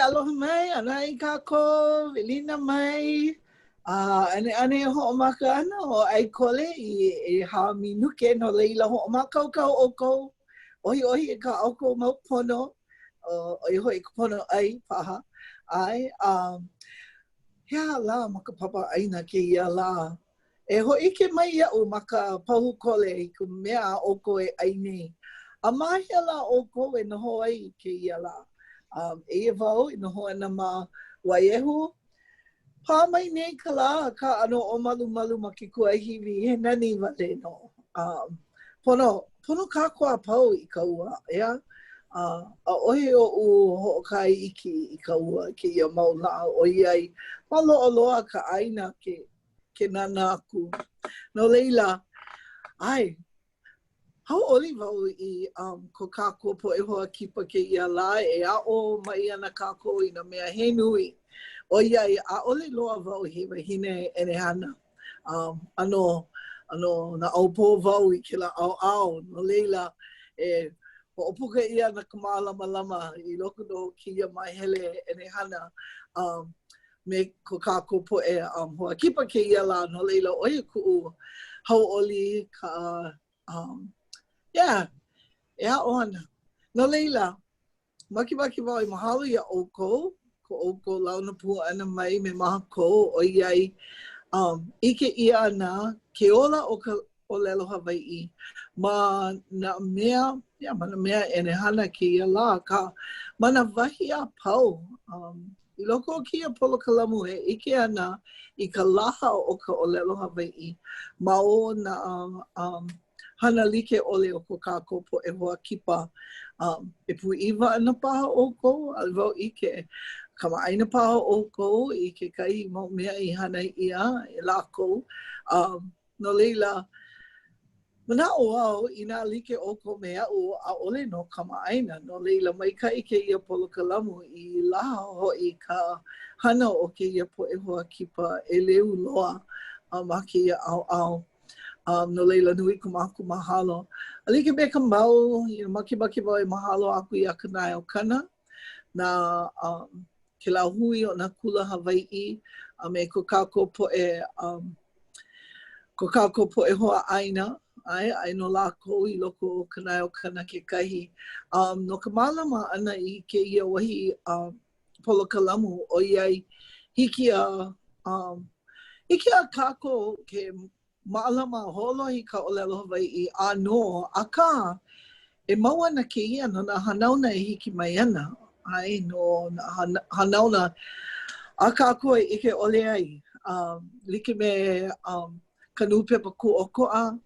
Aloha mai, aloha kākou, welina mai. A ʻaneʻane e hoʻomaka ana ʻo ʻAikole i ʻehā minuke, no laila hoʻomākaukau ʻoukou, ʻohiʻohi i kā ʻoukou mau pono, ʻo ia hoʻi ka pono ʻai paha, ʻae, um, he aha lā ma ka papa ʻaina kēia lā? E hōʻike mai iaʻu ma ka pahu kole i ka mea a ʻoukou e ʻai nei. A ma hea lā ʻoukou e noho ai i kēia lā? Um, eia wau e noho ana ma Waiehu. Pā mai nei ka lā, akā ʻano ʻōmalumalu ma ke kuahiwi, he nani wale nō. Um, pono, pono kākou a pau i ka ua, ʻeā? Uh, ʻaʻohe oʻu hoʻokae iki i ka ua kēia mau lā, ʻoiai maloʻo loa ka ʻāina ke ke nānā aku. No laila, ʻae, hauʻoli wau i um, ko kākou poʻe hoa kipa kēia lā e aʻo mai ana kākou i nā mea he nui, ʻoiai ʻaʻole loa wau he wahine ʻenehana. Um, ʻano, ʻano naʻaupō wau i kēlā ʻaoʻao, no laila, e hoʻopuka ʻia ana ka mālamalama i loko nō o kēia māhele ʻenehana. Um, me ko kākou poʻe um, hoa kipa kēia lā, no laila, ʻo ia kuʻu hauʻoli ka, um, yeah, e aʻo ana. No laila, makemake wau e mahalo iā ʻoukou, ko ʻoukou launa pū ʻana mai me mākou, ʻoiai, um, ʻike ʻia ana ke ola o ka ʻōlelo Hawaiʻi ma nā mea, yeah, ma nā mea ʻenehana kēia lā, akā, ma nā wahi a pau, um, i loko o kēia polokalamu e ʻike ana i ka laha o ka ʻōlelo Hawaiʻi ma o nā um, hana like ʻole o ko kākou poʻe hoa kipa. Um, e pūʻiwa ana paha ʻoukou, ʻaʻole wau ʻike. Kamaʻāina paha ʻoukou i kekahi mau mea i hana ʻia e lākou. Um, No laila, manaʻo au, inā like ʻoukou me aʻu, ʻaʻole nō kamaʻāina. No laila, maikaʻi kēia polokalamu i laha hoʻi ka hana o kēia poʻe hoa kipa ʻeleu loa ma kēia ʻaoʻao. Um, no laila, nui ko mākou mahalo. A like me ka mau, you know, makemake wau e mahalo aku iā Kanaeokana, nā um, kēlā hui o nā kula Hawaiʻi a me ko kākou poʻe um, ko kākou poʻe hoa ʻāina, ʻae, aia nō lākou i loko o Kanaeokana kekahi, um, no ka mālama ʻana i kēia wahi um, polokalamu, ʻoiai hiki iā um, hiki iā kākou ke mālama hoʻolohe i ka ʻōlelo Hawaiʻi ʻānō, akā, e mau ana kēia no nā hanauna e hiki mai ana, ʻae, no nā hanauna a kākou e ʻike ʻole ai, um, like me um, ka nūpepa kūʻokoʻa,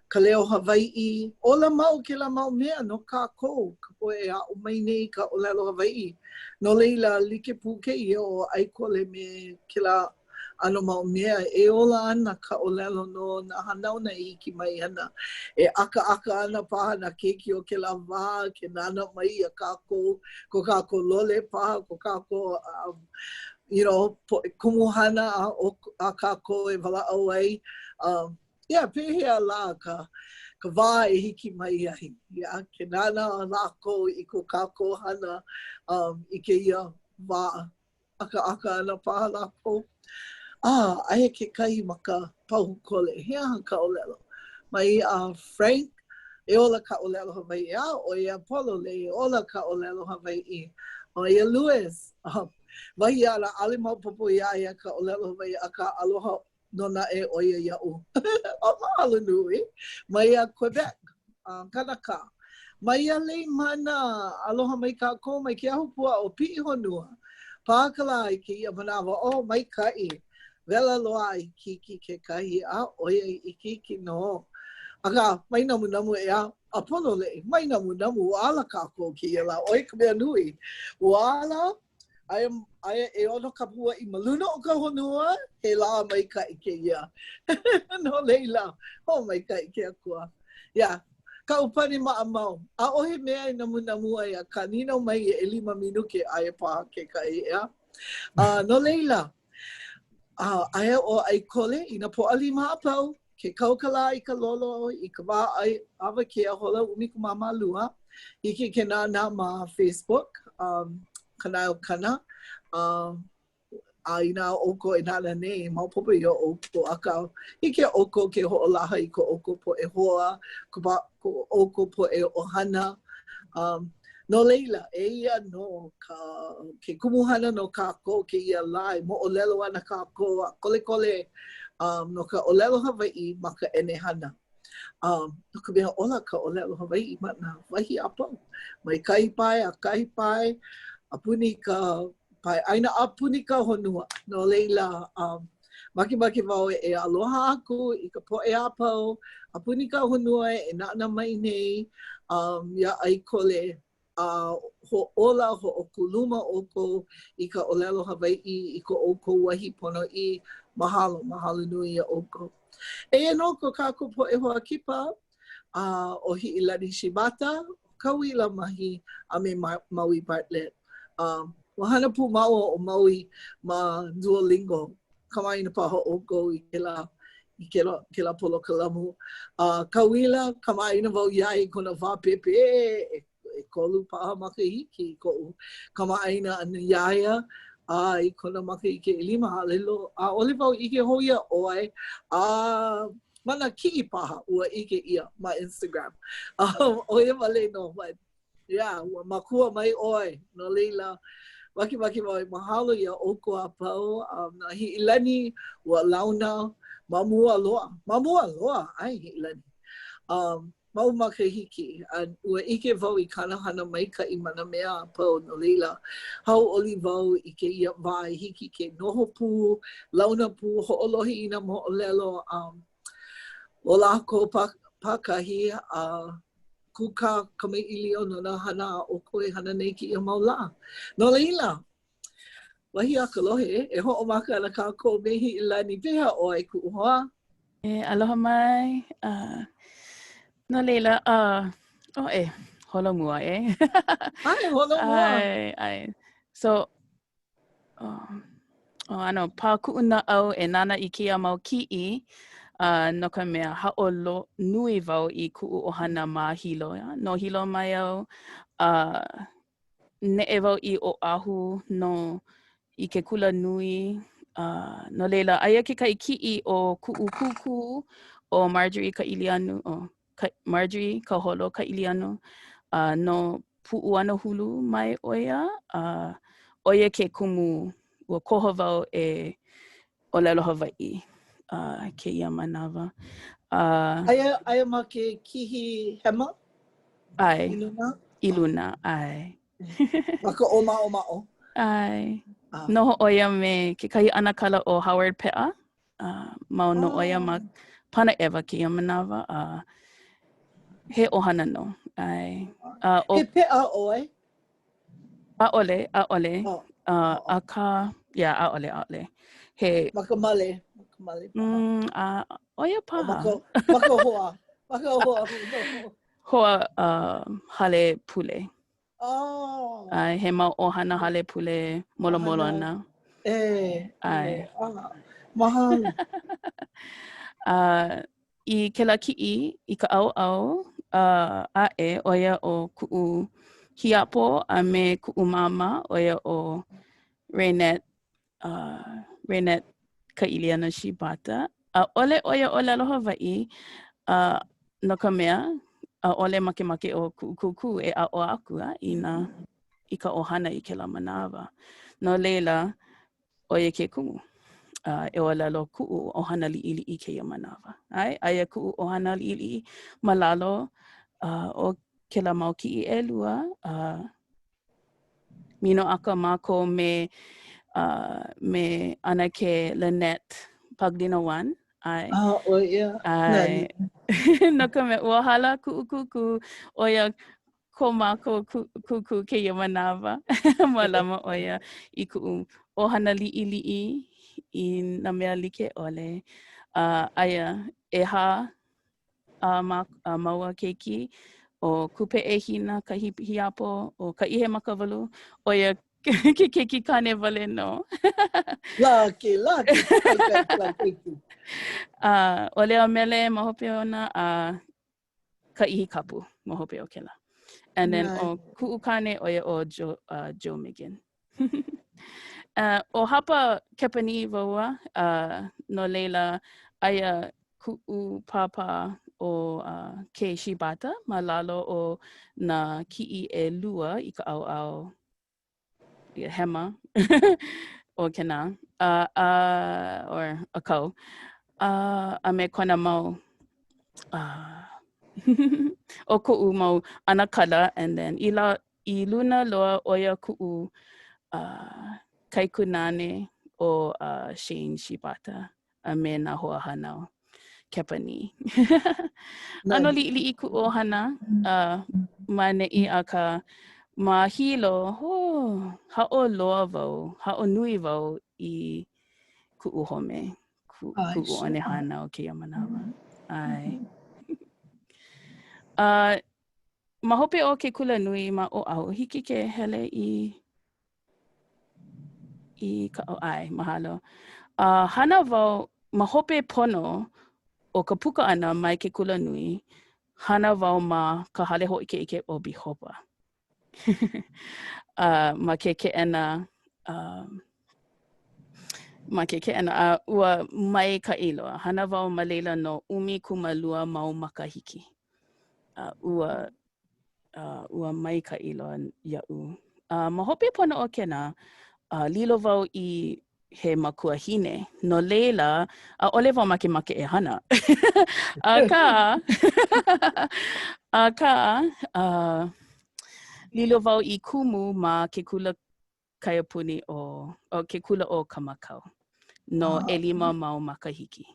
ka leo Hawaiʻi, ola mau kēlā mau mea no kākou, ka poʻe e aʻo mai nei i ka ʻōlelo Hawaiʻi. No laila, like pū kēia ʻo ʻAikole me kēlā ʻano mau mea e ola ana ka ʻōlelo no nā hanauna e hiki mai ana. E ʻakaʻaka ana paha nā keiki o kēlā wā ke nānā mai iā kākou, ko kākou lole paha, ko kākou um, you know, poʻe kumuhana a, o, a kākou e walaʻau ai. Um, yeah, pehea lā ka, ka wā e hiki mai ai. Yeah, ke nānā lākou i ko kākou hana um, i kēia wā ʻakaʻaka ana paha lākou. A, aia kekahi ma ka pahu kole. He aha ka ʻōlelo? Mai a Frank, e ola ka ʻōlelo Hawaiʻi. A, ʻo ia pololei, e ola ka ʻōlelo Hawaiʻi. ʻO ia Louis, wahi āna, ʻaʻole maopopo iā ia ka ʻōlelo Hawaiʻi, akā aloha nō naʻe ʻo ia iaʻu. O mahalo nui. Mai a Quebec, uh, Kanaka. Mai a Leimana, aloha mai kākou mai ke ahupuaʻa o Piʻihonua. Pā ka lā i kēia manawa, oh, maikaʻi. Wela loa a ikiiki kekahi, a ʻoiai ikiiki nō. Akā, mai namunamu ʻeā, a pololei, mai namunamu, ua ala kākou kēia lā, ʻo ia ka mea nui. Ua ala, Aia, aia ʻeono kapuaʻi ma luna o ka honua, he lā maikaʻi kēia. no laila, hoʻomaikaʻi ke Akua. Yeah, kaʻu pane maʻamau, ʻaʻohe mea e namunamu ai, akā nīnau mai e ʻelima minuke aia paha kekahi, ʻeā? Uh, no laila, uh, aia ʻo ʻAikole i nā Pōʻalima a pau, Ke kau ka lā i ka lolo i ka wā awakea hola 12, hiki ke nānā ma Facebook. Um, Kanaeokana. Um, a inā ʻoukou e nānā nei, maopopo iā ʻoukou, akā, hiki iā ʻoukou ke hoʻolaha i ko ʻoukou poʻe hoa, ko, ko ʻoukou poʻe ʻohana. Um, no laila, eia nō ka, ke kumuhana no kākou kēia lā e moʻolelo ana kākou a kolekole um, no ka ʻōlelo Hawaiʻi ma ka ʻenehana. Um, no ka mea ola ka ʻōlelo Hawaiʻi ma nā wahi a pau. Mai kahi pae a kahi pae, a puni ka pae ʻāina a puni ka honua. No laila, um, makemake wau e aloha aku i ka poʻe a pau a puni ka honua e nānā mai nei um, iā ʻAikole a hoʻōla, hoʻokuluma ʻoukou i ka ʻōlelo Hawaiʻi i ko ʻoukou wahi ponoʻī. Mahalo, mahalo nui iā ʻoukou. Eia nō ko kākou poʻe hoa kipa, a ʻo Hiʻilani Shibata, Kauila Mahi, a me Maui Bartlett. Um, ua hana pū māua ʻo Maui ma Duolingo. Kamaʻāina paha ʻoukou i kēlā i kēlā, kēlā polokalamu. A uh, Kauila, kamaʻāina wau iā ia i kona wā pēpē, e, ʻekolu paha makahiki koʻu kamaʻāina ʻana iā ia, a i kona makahiki ʻelima, ʻaʻole wau ʻike hou iā ʻoe, a ma nā kiʻi paha ua ʻike ʻia ma Instagram. Um, ʻo ia wale nō, but yeah, ua makua mai ʻoe, no laila, makemake wau e mahalo iā ʻoukou a pau, um, na Hiʻilani, ua launa ma mua loa, ma mua loa, ʻae Hiʻilani. Um, mau makahiki, a ua ʻike wau i kāna hana maikaʻi ma nā mea a pau, no laila, hauʻoli wau i kēia wā i hiki ke noho pū, launa pū, hoʻolohe i nā moʻolelo um, o lākou pākahi, a kūkā kamaʻilio no nā hana a ʻoukou e hana nei kēia mau lā. No laila, wahi a ka lohe, e hoʻomaka ana kākou me Hiʻilani. Pehea ʻoe, kuʻu hoa? E aloha mai. Uh, no laila, uh, oh, e, holomua, e. ʻAe, holomua. ʻAe, ʻae. So, Oh, oh, ʻano, pā kuʻu naʻau e nānā i kēia mau kiʻi, uh, no ka mea, hāʻule nui wau i kuʻu ʻohana ma Hilo. No Hilo mai au, uh, neʻe wau i Oʻahu no i ke kula nui. Uh, no laila, aia kekahi kiʻi o kuʻu kūkū ʻo Marjorie Kaʻilianu, oh, Ka, Marjorie Kaholo Kaʻilianu, uh, no Puʻuanahulu mai ʻo ia, a ʻo ia ke kumu ua koho wau e ʻōlelo Hawaiʻi uh, kēia manawa. Uh, aia, aia ma ke kihi hema? ʻAe. I luna? I luna, ʻae. ma ka ʻōmaʻomaʻo? ʻAe. Ah. Noho ʻo ia me kekahi ʻanakala ʻo Howard Peʻa. Uh, mau nō ʻo ia ma ah. Panaʻewa kēia manawa. Uh, he ʻohana nō. ʻAe. Uh, o... He Peʻa ʻoe? ʻAʻole, ʻaʻole. Oh. Uh, akā, yeah, ʻaʻole, ʻaʻole. He... Ma ka male. Ma ka male paha. Mm, uh, ʻo ia paha. Ma ka, ma ka hoa. Ma ka hoa. Hoa uh, hale pule. Oh. ʻAe, he mau ʻohana hale pule molomolona. E, ʻae. E, ah, mahalo. uh, i kēlā kiʻi i ka ʻaoʻao uh, aʻe, ʻo ia ʻo kuʻu hiapo a me kuʻu māmā, ʻo ia ʻo Raynette uh, Raynette Kaʻiliano Shibata. ʻAʻole ʻo ia ʻōlelo Hawaiʻi, uh, no ka mea, ʻaʻole makemake ʻo kuʻu kūkū e aʻo aku a, i, nā, i ka ʻohana i kēlā manawa. No laila, ʻo ia ke kumu. Uh, e ʻōlelo kuʻu ʻohana liʻiliʻi kēia manawa. ʻAe, aia kuʻu ʻohana liʻiliʻi ma lalo uh, o kēlā mau kiʻi ʻelua, uh, Minoʻaka mākou me, uh, me ʻAnakē Lynette Paglinawan. ʻAe. Ah, ʻo ia. ʻAe. no ka mea, ua hala kuʻu kūkū, ʻo ia ko mākou kūkū kēia manawa. Mālama ʻo ia i kuʻu ʻohana liʻiliʻi i nā mea like ʻole. Uh, aia, ʻehā a, ma, a māua keiki, ʻo Kūpeʻehina ka hiapo, ʻo Kaʻihe Makawalu, ʻo ia ke keiki kāne wale nō. Laki, laki, keiki. Uh, ʻo Leo Mele ma hope ona, a uh, Kaʻihikapu ma hope o kēlā. And then ʻo kuʻu kāne, ʻo ia ʻo Joe, uh, Joe Miggin. Uh, ʻo hapa Kepanī wau a, uh, no laila, aia kuʻu pāpā ʻo uh, Kei Shibata ma lalo o nā kiʻi ʻelua i ka ʻaoʻao hema o kēnā, uh, uh, or ʻākau, uh, a me kona mau uh, ʻo koʻu mau ʻanakala and then i, la, i luna loa ʻo ia kuʻu uh, kaikunāne ʻo uh, Shane Shibata a me nā hoahānau Kepanī. ʻAno liʻiliʻi kuʻu ʻohana uh, ma neʻi akā ma Hilo, oh, haʻo loa wau, haʻo nui wau i kuʻu home, ku, kuʻu one hānau kēia manawa. ʻAe. Uh, ma hope o ke kula nui ma Oʻahu, hiki ke hele i i ka oh, ʻae, mahalo. Uh, hana wau ma hope pono o ka puka ʻana mai ke kula nui, hana wau ma ka hale hōʻikeʻike ʻo Bihopa. uh, ma ke keʻena uh, ma ke keʻena a uh, ua maikaʻi loa. Hana wau ma laila no 12 mau makahiki. Uh, ua uh, ua maikaʻi loa iaʻu. Uh, ma hope pono o kēnā, uh, lilo wau i he makuahine. No laila, ʻaʻole wau makemake e hana. Akā, akā, uh, lilo wau i kumu ma ke kula kaiapuni o, o ke kula ʻo Kamakau no ah. ʻelima mau makahiki.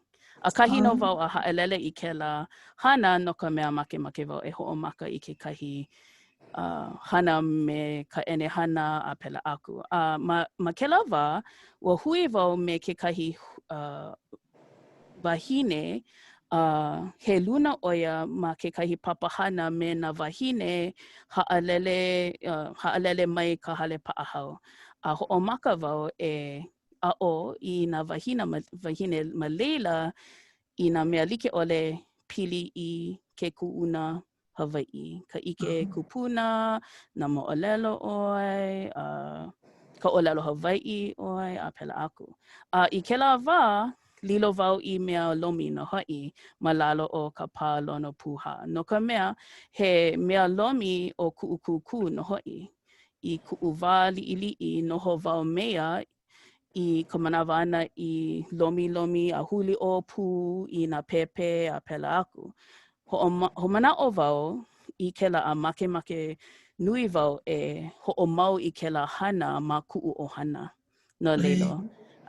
ʻAkahi nō ah. wau a haʻalele i kēlā hana no ka mea makemake wau e hoʻomaka i kekahi uh, hana me ka ʻenehana a pēlā aku. A ma, ma kēlā wā, ua hui wau me kekahi uh, wahine, uh, he luna ʻo ia ma kekahi papahana me nā wāhine haʻalele, uh, haʻalele mai ka hale paʻahao. A hoʻomaka wau e aʻo i nā wāhina, wāhine ma laila i nā mea like ʻole pili i ke kuʻuna Hawaiʻi, ka ʻike kupuna, nā moʻolelo ʻoe, uh, ka ʻōlelo Hawaiʻi ʻoe, a pēlā aku. A i kēlā wā, lilo wau i mea lomi nō hoʻi ma lalo o ka pā lono pūhā. No ka mea, he mea lomi ʻo kuʻu kūkū nō hoʻi. I kuʻu wā liʻiliʻi, noho wau me ia i ka manawa āna i lomilomi a huli ʻōpū i nā pēpē a pēlā aku. Hoʻomanaʻo wau i kēlā a makemake nui wau e hoʻomau i kēlā hana ma kuʻu ʻohana. No laila,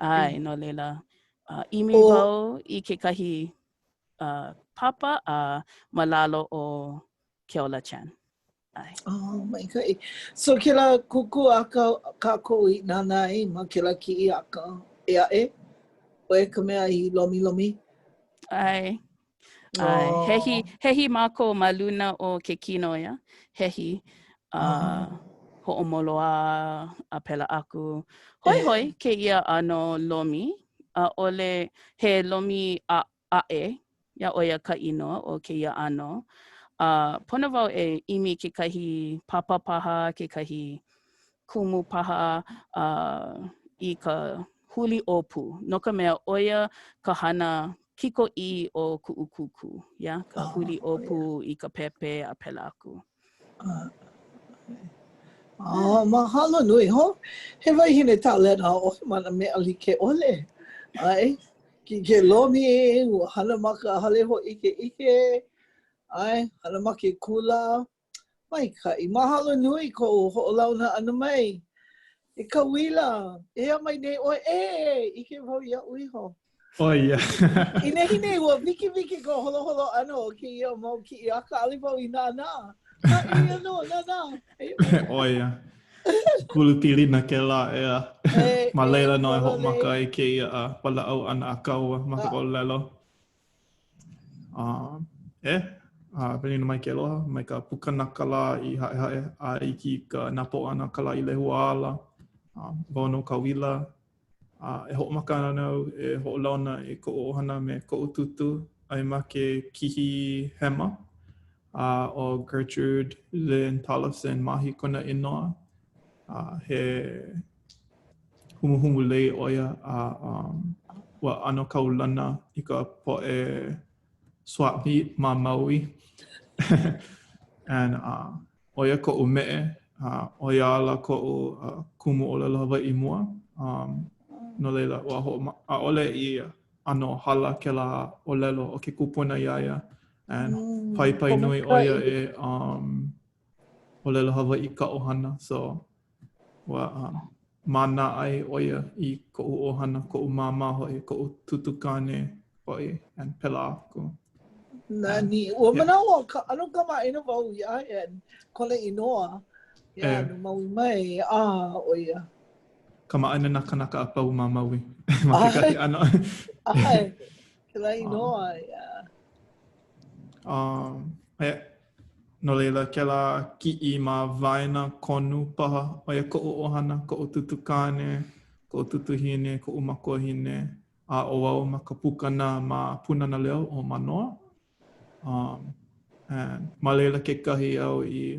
ʻae, no laila, ʻimi wau i kekahi uh, papa a ma lalo o Keola Chan. ʻAe. Oh, maikaʻi. So kēlā kūkū a ka, kākou i nānā ai ma kēlā kiʻi a ka ʻē aʻe, ʻo ia ka mea i lomilomi? ʻAe. ʻAe. Oh. Hehi, hehi mākou ma luna o ke kino, ia. Hehi. Uh, oh. Hoʻomoloā a pēlā aku. Hoihoi kēia ʻano lomi. ʻAʻole he lomi a ʻaʻe, ia ʻo ia ka inoa o kēia ʻano. A pono wau e ʻimi kekahi papa paha, kekahi kumu paha uh, i ka huli ʻōpū. No ka mea, ʻo ia ka hana kikoʻī o kuʻu kūkū, ia, ka oh, huli ʻōpū yeah. i ka pēpē a pēlā aku. Uh, oh, mahalo nui, ho? He wahine tālena ʻoe ma nā mea like ʻole. ʻAe, ke, ke lomi, ua hana ma ka hale hōʻikeʻike, ʻae, hana ma ke kula. Maikaʻi, mahalo nui kou hoʻolauna ʻana mai. E Kauila, e hea mai nei ʻoe, e, ʻike wau iaʻu iho. ʻO ia. I nehinei, ua wikiwiki ka holoholo ʻana o kēia mau kiʻi, akā ʻaʻole wau i nānā. A eia nō, nānā. ʻO ia. Kulu pilina kēlā, ʻeā. Ma laila nō e hoʻomaka ai kēia walaʻau ʻana a kāua ma ka ʻōlelo. Uh, e, uh, welina mai ke aloha, mai ka pukana ka lā i Haʻehaʻe, a iki i ka napoʻo ʻana ka lā i Lehua ala. Uh, wau nō Kauila, A e hoʻomaka ana au e hoʻolauna i koʻu ʻohana me koʻu tūtū aia ma ke kihi hema, a ʻo Gertrude Lynn Tollefson Mahi kona inoa. A he. humuhumu lei ʻo ia a um, ua ʻano kaulana i ka poʻe swap meet ma Maui. And uh, ʻo ia koʻu meʻe, uh, ʻo ia ala koʻu uh, kumu ʻōlelo Hawaiʻi mua. Um, no laila, ua hoʻoma, ʻaʻole i ʻano hala kēlā ʻōlelo o ke kupuna iā ia. And mm, paipai nui ʻo ia e um, ʻōlelo Hawaiʻi ka ʻohana. So, ua um, mānā ai ʻo ia i koʻu ʻohana, koʻu māmā hoʻi, koʻu tūtū kāne hoʻi, and pēlā aku. Nani. Ua manaʻo, ka, ʻano kamaʻāina wau iā ia, kona inoa. Yeah, no Maui mai, a ʻo ia. Kamaʻāina nā kānaka a pau ma Maui. ma kekahi ʻano. ʻAe, kēlā inoa, yeah. Um, yeah. No laila, kēlā kiʻi ma waena konu paha, ʻo ia koʻu ʻohana, koʻu tūtū kāne, koʻu tūtū hine, koʻu makuahine, a ʻo wau ma ka pukana ma Pūnana Leo o Mānoa. Um, and ma laila kekahi au i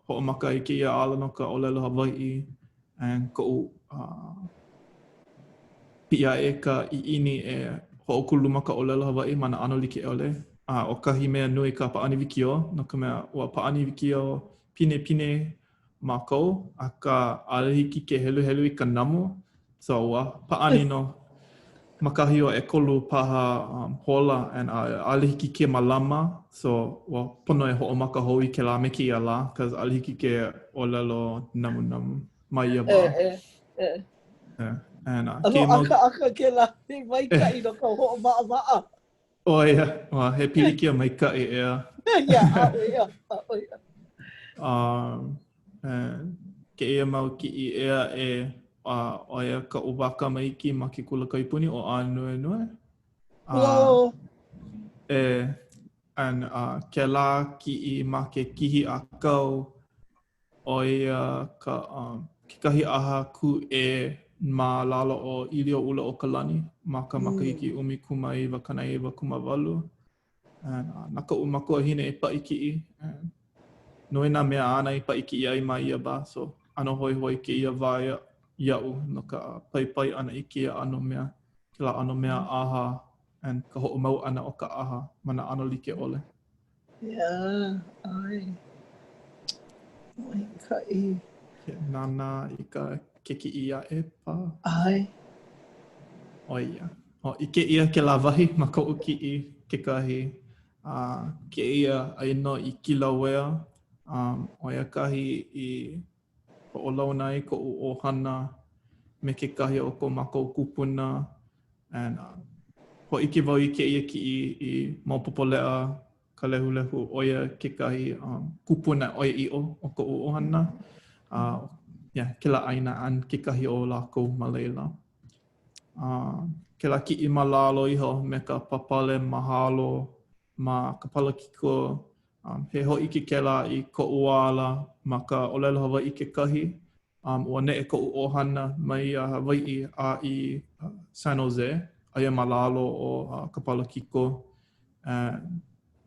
hoʻomaka i kēia ala no ka ʻōlelo Hawaiʻi and koʻu uh, piʻi aʻe ka ʻiʻini e hoʻokuluma ka ʻōlelo Hawaiʻi ma nā ʻano like ʻole. A ʻo kahi mea nui ka pāʻani wikiō, no ka mea, ua pāʻani wikiō pinepine mākou, akā ʻaʻole hiki ke heluhelu i ka namu, so ua pāʻani nō ma kahi o ʻekolu paha um, hola and ʻaʻole hiki ke mālama, so ua pono e hoʻomaka hou i kēlā me kēia lā, cause ʻaʻole hiki ke ʻōlelo namunamu ma ia wā. E, e, e. Yeah. And, uh, ʻAno ʻakaʻaka kēlā, he maikaʻi no ka hoʻomaʻamaʻa. ʻO ia, ua he pilikia maikaʻi ʻeā. Yeah, ʻo ia, ʻo ia. Um, and kēia mau kiʻi ʻē aʻe, uh, ʻo ia kaʻu wā kamaiki ma ke kula kaiapuni ʻo Ānuenue. Uh, oh. E, and uh, kēlā kiʻi ma ke kihi ʻākau, ʻo ia ka um, kekahi ʻaha kūʻē ma lalo o ʻĪlioʻulaokalani ma ka mm. makahiki 1998. And, uh, na koʻu makuahine i paʻi kiʻi. And, nui nā mea āna i paʻi kiʻi ai ma ia wā, so ʻano hoihoi kēia wā ia, iaʻu no ka paipai ʻana i kēia ʻano mea, kēlā ʻano mea ʻaha and ka hoʻomau ʻana o ka ʻaha ma nā ʻano like ʻole. Yeah, ʻae. Maikaʻi. Ke nānā i ka ke kiʻi aʻe paha. ʻAe. ʻO ia. ʻO, ʻike ʻia kēlā wahi ma koʻu kiʻi kekahi. A kēia aia nō i Kilauea. Um, ʻo ia kahi i hoʻolauna ai koʻu ʻohana me kekahi o ko mākou kūpuna. And uh, hōʻike wau i kēia kiʻi i maopopo leʻa ka lehulehu ʻo ia kekahi um, kupuna ʻoiaʻiʻo o koʻu ʻohana. Uh, yeah, kēlā ʻāina and kekahi o lākou ma laila. Uh, kēlā kiʻi ma lalo iho me ka pāpale mahalo ma ka palakiko Um, he hōʻike kēlā i koʻu ala ma ka ʻōlelo Hawaiʻi kekahi. Um, ua neʻe koʻu ʻohana mai uh, Hawaiʻi a i uh, San Jose, aia ma lalo o uh, ka palakiko. And,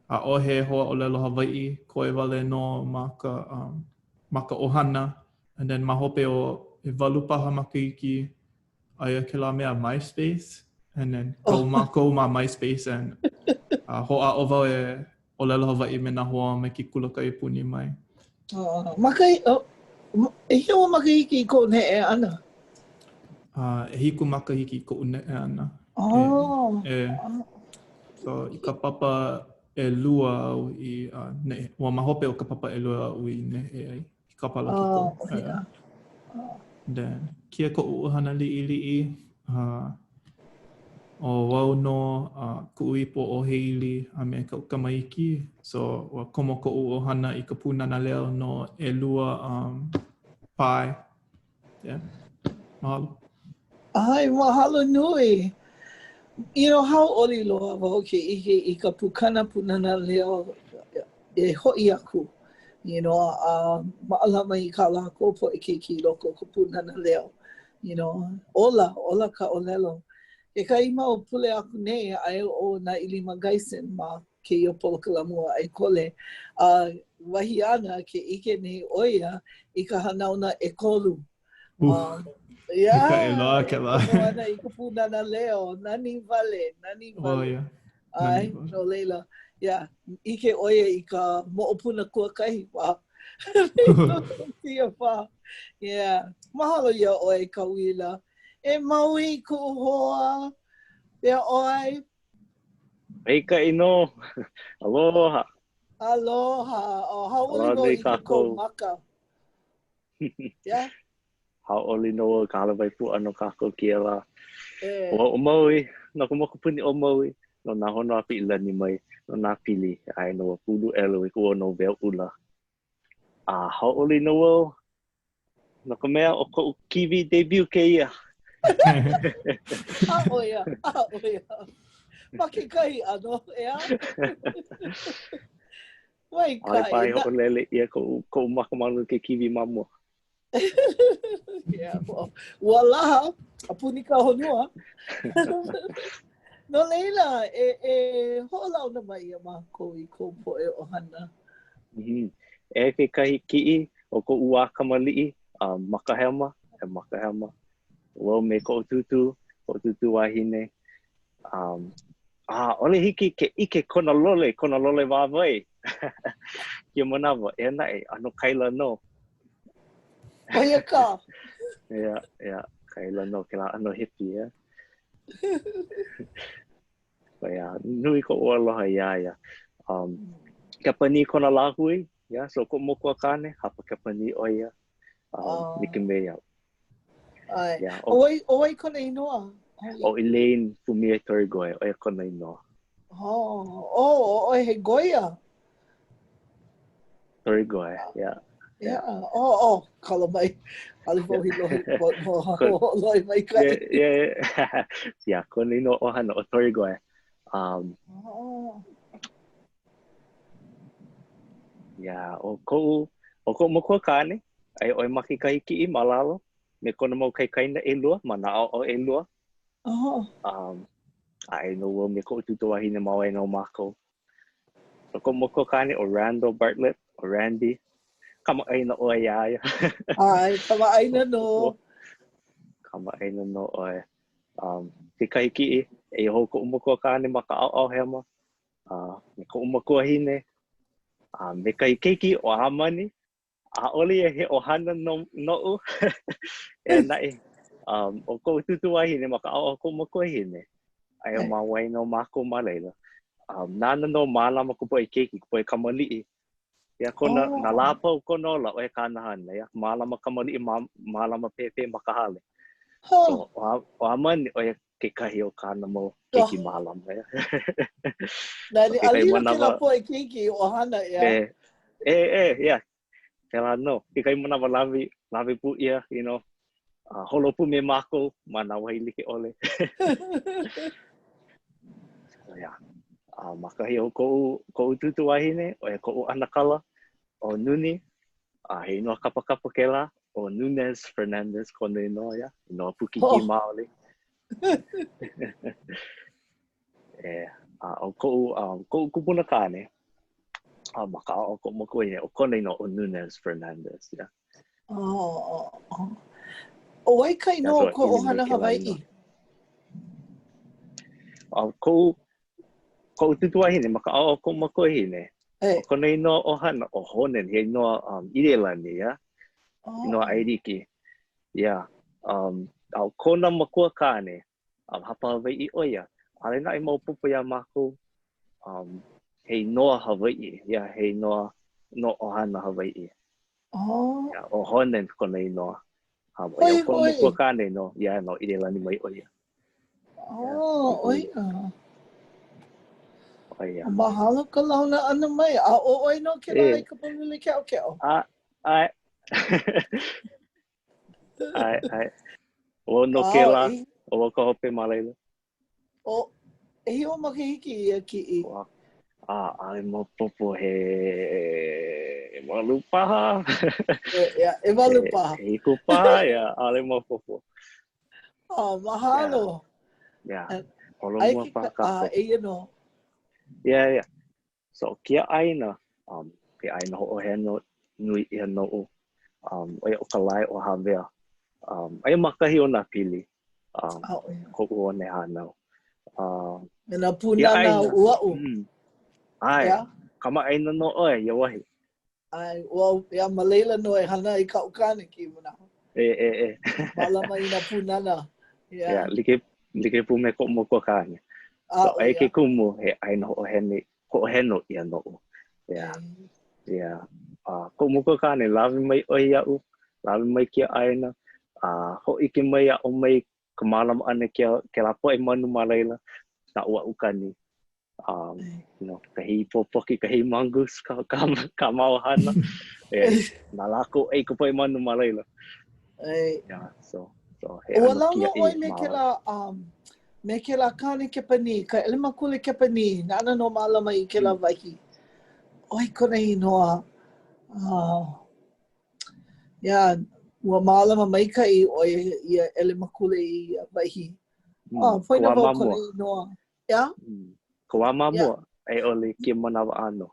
ʻaʻohe hoa ʻōlelo Hawaiʻi, koe wale nō ma ka, um, ma ka ʻohana. And then ma hope o ʻewalu paha makahiki, aia kēlā mea MySpace, and then kau oh. mākou ma MySpace and uh, hoʻāʻo wau e ʻōlelo Hawaiʻi me nā hoa mai ke kula kaiapuni mai. Oh, maka, oh, ʻehia mau makahiki i kou neʻe ʻana? Uh, ʻehiku makahiki i koʻu neʻe ʻana. Oh. E, e. So, i ka papa ʻelua au i uh, neʻe, ua ma hope o ka papa ʻelua au i neʻe ai. I ka palakiko. Oh, yeah. Oh. Then, kēia koʻu ʻohana liʻiliʻi, uh, ʻo wau nō uh, kuʻu ipo ʻo Heili a me kaʻu kamaiki. So, ua komo koʻu ʻohana i ka Pūnana Leo no ʻelua um, pae. Yeah. Mahalo. ʻAe, mahalo nui. You know, hauʻoli loa wau ke ʻike i ka pukana Pūnana Leo e hoʻi aku, you know, a mālama i kā lākou poʻe keiki i loko o ka Pūnana Leo. You know, ola, ola ka ʻōlelo. Kekahi mau pule aku nei, aia ʻo Nāʻilima Gaison ma kēia polokalamu a ʻAikole, a wahi āna ke ʻike nei ʻo ia i ka hanauna ʻekolu. Um. Yeah. Maikaʻi loa kēlā. Komo ana i ka pūnana leo. Nani wale, nani wale. Oh, yeah. ʻAe, no laila, yeah, ʻike ʻo ia i ka moʻopuna kuakahi paha. Ia paha. Yeah. Mahalo iā ʻoe, Kauila. E Maui, kuʻu hoa. Pehea ʻoe? Maikaʻi nō. Aloha. Aloha. Oh, hauʻoli nō i ʻike i kou maka. Yeah. Hauʻoli nō wau i ka hālāwai pū ʻana o kākou kēia lā. Ua ʻo Maui, no ka mokupuni ʻo Maui, no nā hono a Piʻilani mai, no nā pili, aia nō ua Pulu ʻElu i ka ua Noweoʻula. A hauʻoli nō wau, no ka mea, ʻo koʻu kīwī debut kēia. A ʻo ia, a ʻo ia. Ma kekahi ʻano, ʻeā? Maikaʻi. ʻAʻole paha i hoʻolele ʻia koʻu, koʻu maka ma luna o ke kīwī ma mua. yeah, well, ua laha a puni ka honua. no laila, e, e hoʻolauna mai iā mākou i kou poʻe ʻohana. Mm -hmm. Eia kekahi kiʻi o koʻu wā kamaliʻi uh, ma ka hema, e ma ka hema. Wau me koʻu tūtū, koʻu tūtū wahine. Um, ʻaʻole hiki ke ʻike kona lole, kona lole wāwae. Kēia manawa, eia naʻe, ʻano kaila nō. ʻO ia kā. Yeah, yeah, kaila nō kēlā ʻano hippie, yeah. But yeah, nui koʻu aloha iā ia. Um, Kepanī kona lāhui, yeah, so koʻu makuakāne, hapa Kepanī ʻo ia. Um, oh. Like me iaʻu. ʻAe. Yeah, ʻo wai, ʻo wai kona inoa? ʻO Elaine Fumie Torigoe, ʻo ia kona inoa. Oh, oh, oh, he Goya. Torigoe, yeah. Yeah. Oh, oh, kala mai. ʻAʻole wau i lohe, lohe maikaʻi. Yeah, yeah. Yeah, kona inoa ʻohana ʻo Torigoe. Um, oh. Yeah, ʻo koʻu, ʻo koʻu makuakāne, aia ʻo ia ma kekahi kiʻi ma lalo, me kona mau kaikaina ʻelua, ma nā ʻaoʻao ʻelua. Oh. Um, aia nō wau me koʻu tūtū wahine ma waena o mākou. So koʻu makuakāne ʻo Randall Bartlett, ʻo Randy. Kamaʻāina ʻoe iā ia. ʻAe, kamaʻāina nō. Kamaʻāina nō ʻoe. Um, kekahi kiʻi, eia hou koʻu makuakāne ma ka ʻaoʻao hema, uh, me koʻu makuahine, a uh, me kahi keiki ʻo Amani, ʻAʻole ia he ʻohana no, noʻu. Eia naʻe, um, ʻo koʻu tūtū wahine ma ka ʻaoʻao o koʻu makuahine. Aia ma waena o mākou ma laila. Um, nāna nō mālama ka poʻe keiki, ka poʻe kamaliʻi. Ia kona, oh. nā lā a pau o kona ola, ʻo ia kāna hana. Ia, mālama kamaliʻi, mā, mālama pēpē ma ka hale. Oh. So, ʻo, ʻo Amani, ʻo ia kekahi o kāna mau keiki oh. mālama. Ia. Nani, a lilo kēlā poʻe keiki ʻohana, ʻeā. E, e, e, yeah. Kēlā nō. Kekahi manawa lawe, lawe pū ʻia, you know, uh, holo pū me mākou ma nā wahi like ʻole. so, yeah. Uh, ma kahi o koʻu, koʻu tūtū wahine, ʻo ia koʻu ʻanakala, ʻo Nuni, a he inoa kapakapa kēlā, ʻo Nunez Fernandez kona inoa, yeah. Inoa Pukiki oh. maoli. e, a ʻo koʻu, um, koʻu kupuna kāne, a ma ka ʻaoʻao o koʻu makuahine, ʻo kona inoa ʻo Nunez Fernandez, yeah. Oh, oh, oh. ʻO wai ka inoa o kou ʻohana Hawaiʻi? A koʻu, koʻu tūtū wahine ma ka ʻaoʻao o koʻu makuahine, ʻO kona inoa ʻohana ʻo Honan, he inoa um, ʻIlelani, yeah? Oh. Inoa ʻAiliki. Yeah. Um, a ʻo kona makua kāne, um, hapa Hawaiʻi ʻo ia. ʻAʻole naʻe maopopo iā mākou um, he inoa Hawaiʻi, yeah, he inoa no ʻohana Hawaiʻi. Oh. Yeah, ʻo Honan kona inoa. Um, ʻo ia kona makua kāne no, yeah, no ʻIlelani mai ʻo ia. Oh, ʻo ia. ʻO ia. Mahalo ka launa ʻana mai. A ʻo ʻoe nō kēlā i ka pōlule keʻokeʻo. A, ʻae. ʻAe, ʻae. ʻO nō kēlā, ʻo wau ka hope ma laila. ʻO, ʻehia ou makahiki i ia kiʻi? A, ʻaʻole maopopo he ʻewalu paha. E, yeah, ʻewalu paha. ʻEhiku paha, yeah, ʻaʻole maopopo. Oh, mahalo. Yeah. yeah. Holomua paha kākou. Uh, eia nō. Yeah, yeah. So, kēia ʻāina, um, he ʻāina hoʻoheno nui ʻia noʻu, um, ʻo ia ʻo ka lae o Hāwea. Um, aia ma kahi o Nāpili, um, oh, yeah. koʻu one hānau. Uh, Me nā pūnana ʻuaʻu. Mm, ʻae, yeah. kamaʻāina nō ʻoe ia wahi. ʻAe, well, yeah, ma laila nō e hana ai kaʻu kāne kēia manawa. E, e, e. Mālama i nā pūnana. Yeah. Yeah, like, like pū me koʻu makuakāne. Ah, so, oh, aia yeah. ke kumu, he ʻāina hoʻohene, hoʻoheno ia noʻu. Yeah. Yeah. Uh, koʻu makuakāne, lawe mai ʻoe iaʻu, lawe mai kēia ʻāina, a uh, hōʻike mai aʻo mai ka mālama ʻana kē, kēlā poʻe manu ma laila, nā ʻuaʻu kani. Um, you know, ka hei pōpoki, ka hei mongoose, ka, ka, ka mau hana. e, na lākou ʻai ka poʻe manu ma laila. E. Yeah, so, so he Ua launa ʻoe me kēlā, um, me kēlā kāne Kepanī, ka ʻelemakule Kepanī, nāna nō mālama i kēlā mm. wahi. ʻOi kona inoa. Uh, yeah, ua mālama maikaʻi ʻo ia ʻelemakule i ia wahi. Mm. Oh, poina wau kona inoa. Yeah? Mm. Ka wā ma mua, yeah. a i ʻole kēia manawa ʻānō.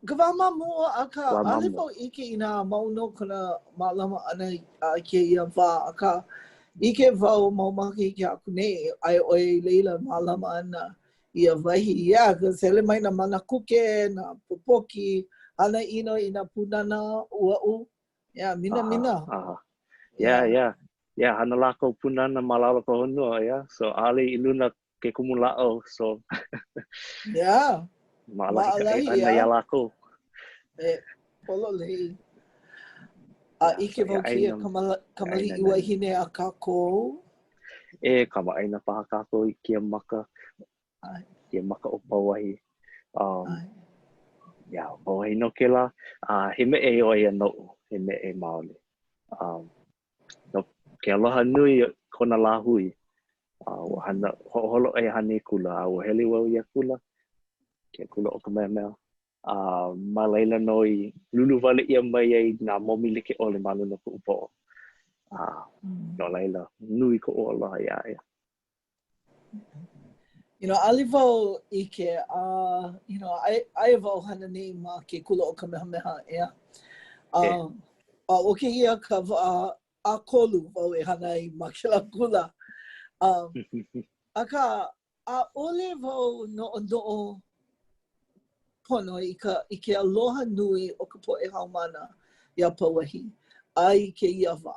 Ka wā ma mua, akā, ʻaʻole wau ʻike inā mau nō kona mālama ʻana a kēia wā, akā, ʻike wau mau makahiki aku nei, aia ʻo ia i laila mālama ana ia wahi. Yeah, cause hele mai nā manakuke, nā popoki, hana ʻino i nā pūnana ʻuaʻu. Yeah, minamina. Aha, aha. Yeah, yeah. Yeah, hana lākou pūnana ma lalo ka honua, yeah. So, ʻaʻole i luna ke kumu lāʻau, so. Yeah. Maʻalahi ka ʻai ʻana iā lākou. E, pololei. A ʻike wau kēia kamaliʻi wahine a kākou. E, kamaʻāina paha kākou i kēia maka. Kēia maka o Pauahi. Um, yeah, Pauahi nō kēlā. Uh, he meʻe ʻo ia noʻu, he meʻe maoli. Um, no ke aloha nui kona lāhui. A ua hana, hoʻoholo ʻo ia e hana i kula, a ua hele wau ia kula, ke kula o Kamehameha. A ma laila nō i lulu wale ʻia mai ai nā momi like ʻole ma luna o kuʻu poʻo. A mm. no laila, nui koʻu aloha iā ia. You know, ʻaʻole wau ʻike, a, uh, you know, aia wau hana nei ma ke kula o Kamehameha, ʻeā. Uh, a ʻo kēia ka wā ʻakolu wau e hana ai ma kēlā kula. Um, akā, ʻaʻole wau noʻonoʻo pono i ka i ke aloha nui o ka poʻe haumāna iā Pauahi a i kēia wā.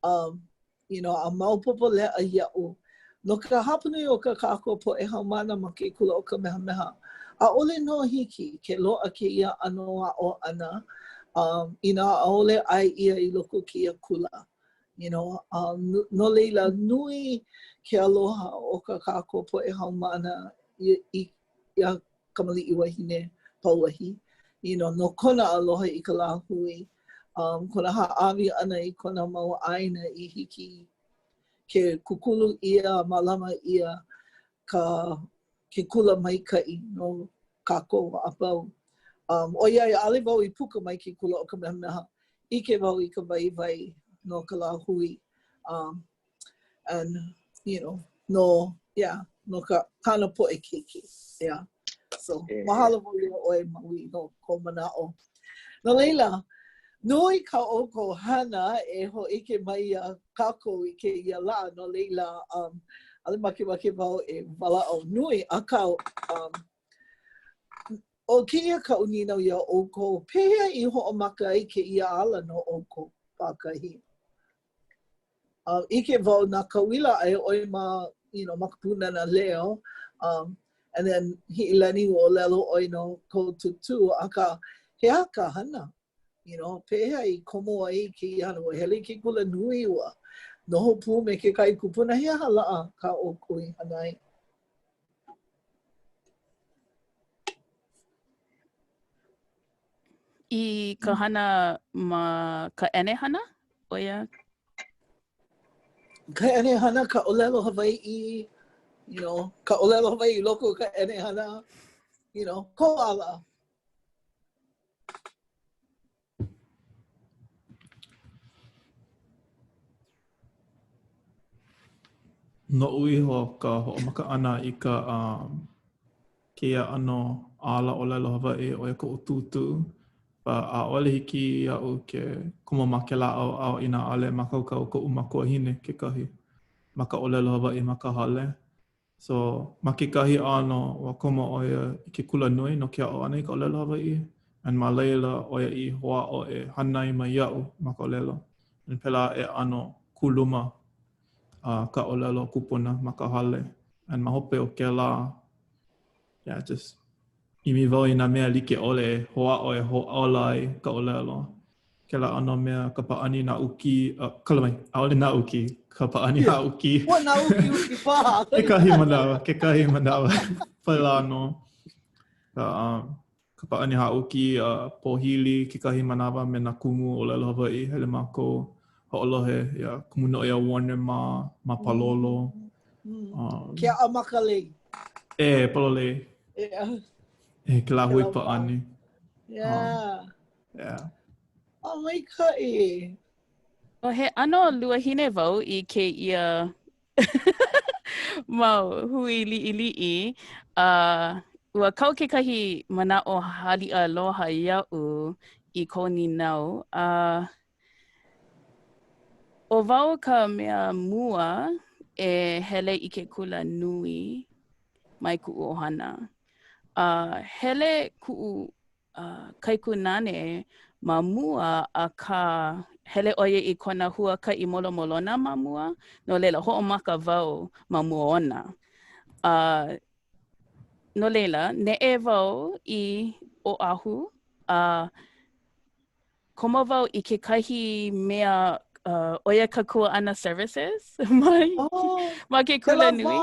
Um, you know, a maopopo leʻa iaʻu no ka hapanui o ka kākou poʻe haumāna ma ke kula o Kamehameha, ʻaʻole nō hiki ke loaʻa kēia ʻano aʻo ʻana um, inā ʻaʻole ʻae ʻia i loko o kēia kula. You know, um, no laila, nui ke aloha o ka kākou poʻe haumāna i, i, iā Kamaliʻi Wahine Pauahi, you know, no kona aloha i ka lāhui, um, kona hāʻawi ʻana i kona mau ʻāina i hiki ke kūkulu ʻia a mālama ʻia ka ke kula maikaʻi no kākou a pau. Um, ʻoiai, ʻaʻole wau i puka mai ke kula o Kamehameha, ʻike wau i ka waiwai no ka lāhui. Um, and you know, no, yeah, no ka kāna poʻe keiki. Yeah. So, e, mahalo wau iā ʻoe Maui no kou manaʻo. No laila, nui kā ʻoukou hana e hōʻike mai iā kākou i kēia lā. No laila, um, ʻaʻole makemake wau e walaʻau nui, akā, um, ʻo kēia kaʻu nīnau iā ʻoukou, pehea i hoʻomaka ai kēia ala no ʻoukou pākahi? Um, ʻike wau na Kauila aia ʻoe ma, you know, ma ka Pūnana Leo, um, and then Hiʻilani ua ʻōlelo ʻoe no kou tūtū, akā, he aha ka hana? You know, pehea i komo ai i kēia hana? Ua hele i ke kula nui, ua noho pū me kekahi kupuna, he aha lā kā ʻoukou i hana ai? I ka hana ma ka ʻenehana, ʻo ia? Ka ʻenehana, ka ʻōlelo Hawaiʻi, you know, ka ʻōlelo Hawaiʻi i loko o ka ʻenehana, you know, kou ala. Noʻu iho ka hoʻomaka ʻana i ka um, kēia ʻano ala ʻōlelo Hawaiʻi ʻo ia koʻu tūtū. But ʻaʻole hiki iaʻu ke komo ma kēlā ʻaoʻao inā ʻaʻole mākaukau koʻu makuahine kekahi ma ka ʻōlelo Hawaiʻi ma ka hale. So, ma kekahi ʻano, ua komo ʻo ia i ke kula nui no ke aʻo ʻana i ka ʻōlelo Hawaiʻi, and ma laila ʻo ia i hoʻāʻo e hānai mai iaʻu ma ka ʻōlelo. And pēlā e ʻano kuluma uh, ka ʻōlelo kupuna ma ka hale. And ma hope o kēlā, yeah, just ʻimi wau i nā mea like ʻole e hoʻāʻo e hoʻōla ai ka ʻōlelo. Kēlā ʻano mea, ka pāʻani nāʻuki, uh, kala mai, ʻaʻole nāʻuki, ka pāʻani yeah. hāʻuki. Ua nāukiuki paha. kekahi manawa, kekahi manawa. Pēlā nō. Ka, um, ka pāʻani hāʻuki, uh, pōhili, kekahi manawa me nā kumu ʻōlelo Hawaiʻi, hele mākou hoʻolohe iā Kumu Noʻeau Warner mā ma Palolo. Mm. Um, Ke aʻa makalei. E, pololei. Yeah. E, ke lāhui pāʻani. Yeah. Um, yeah. Oh, maikaʻi. Oh, he ʻano luahine wau i kēia mau hui liʻiliʻi. Uh, ua kau kekahi manaʻo haliʻa aloha iaʻu i kou nīnau. Uh, ʻO wau ka mea mua e hele i ke kula nui mai kuʻu ʻohana. A hele kuʻu uh, kaikunāne ma mua, akā hele ʻo ia i kona huakaʻi molomolona ma mua, no laila hoʻomaka wau ma mua ona. A no laila, neʻe wau i Oʻahu, a Komo wau i kekahi mea uh, ʻo ia ka Kuaʻana Services mai, oh, ma ke kula nui.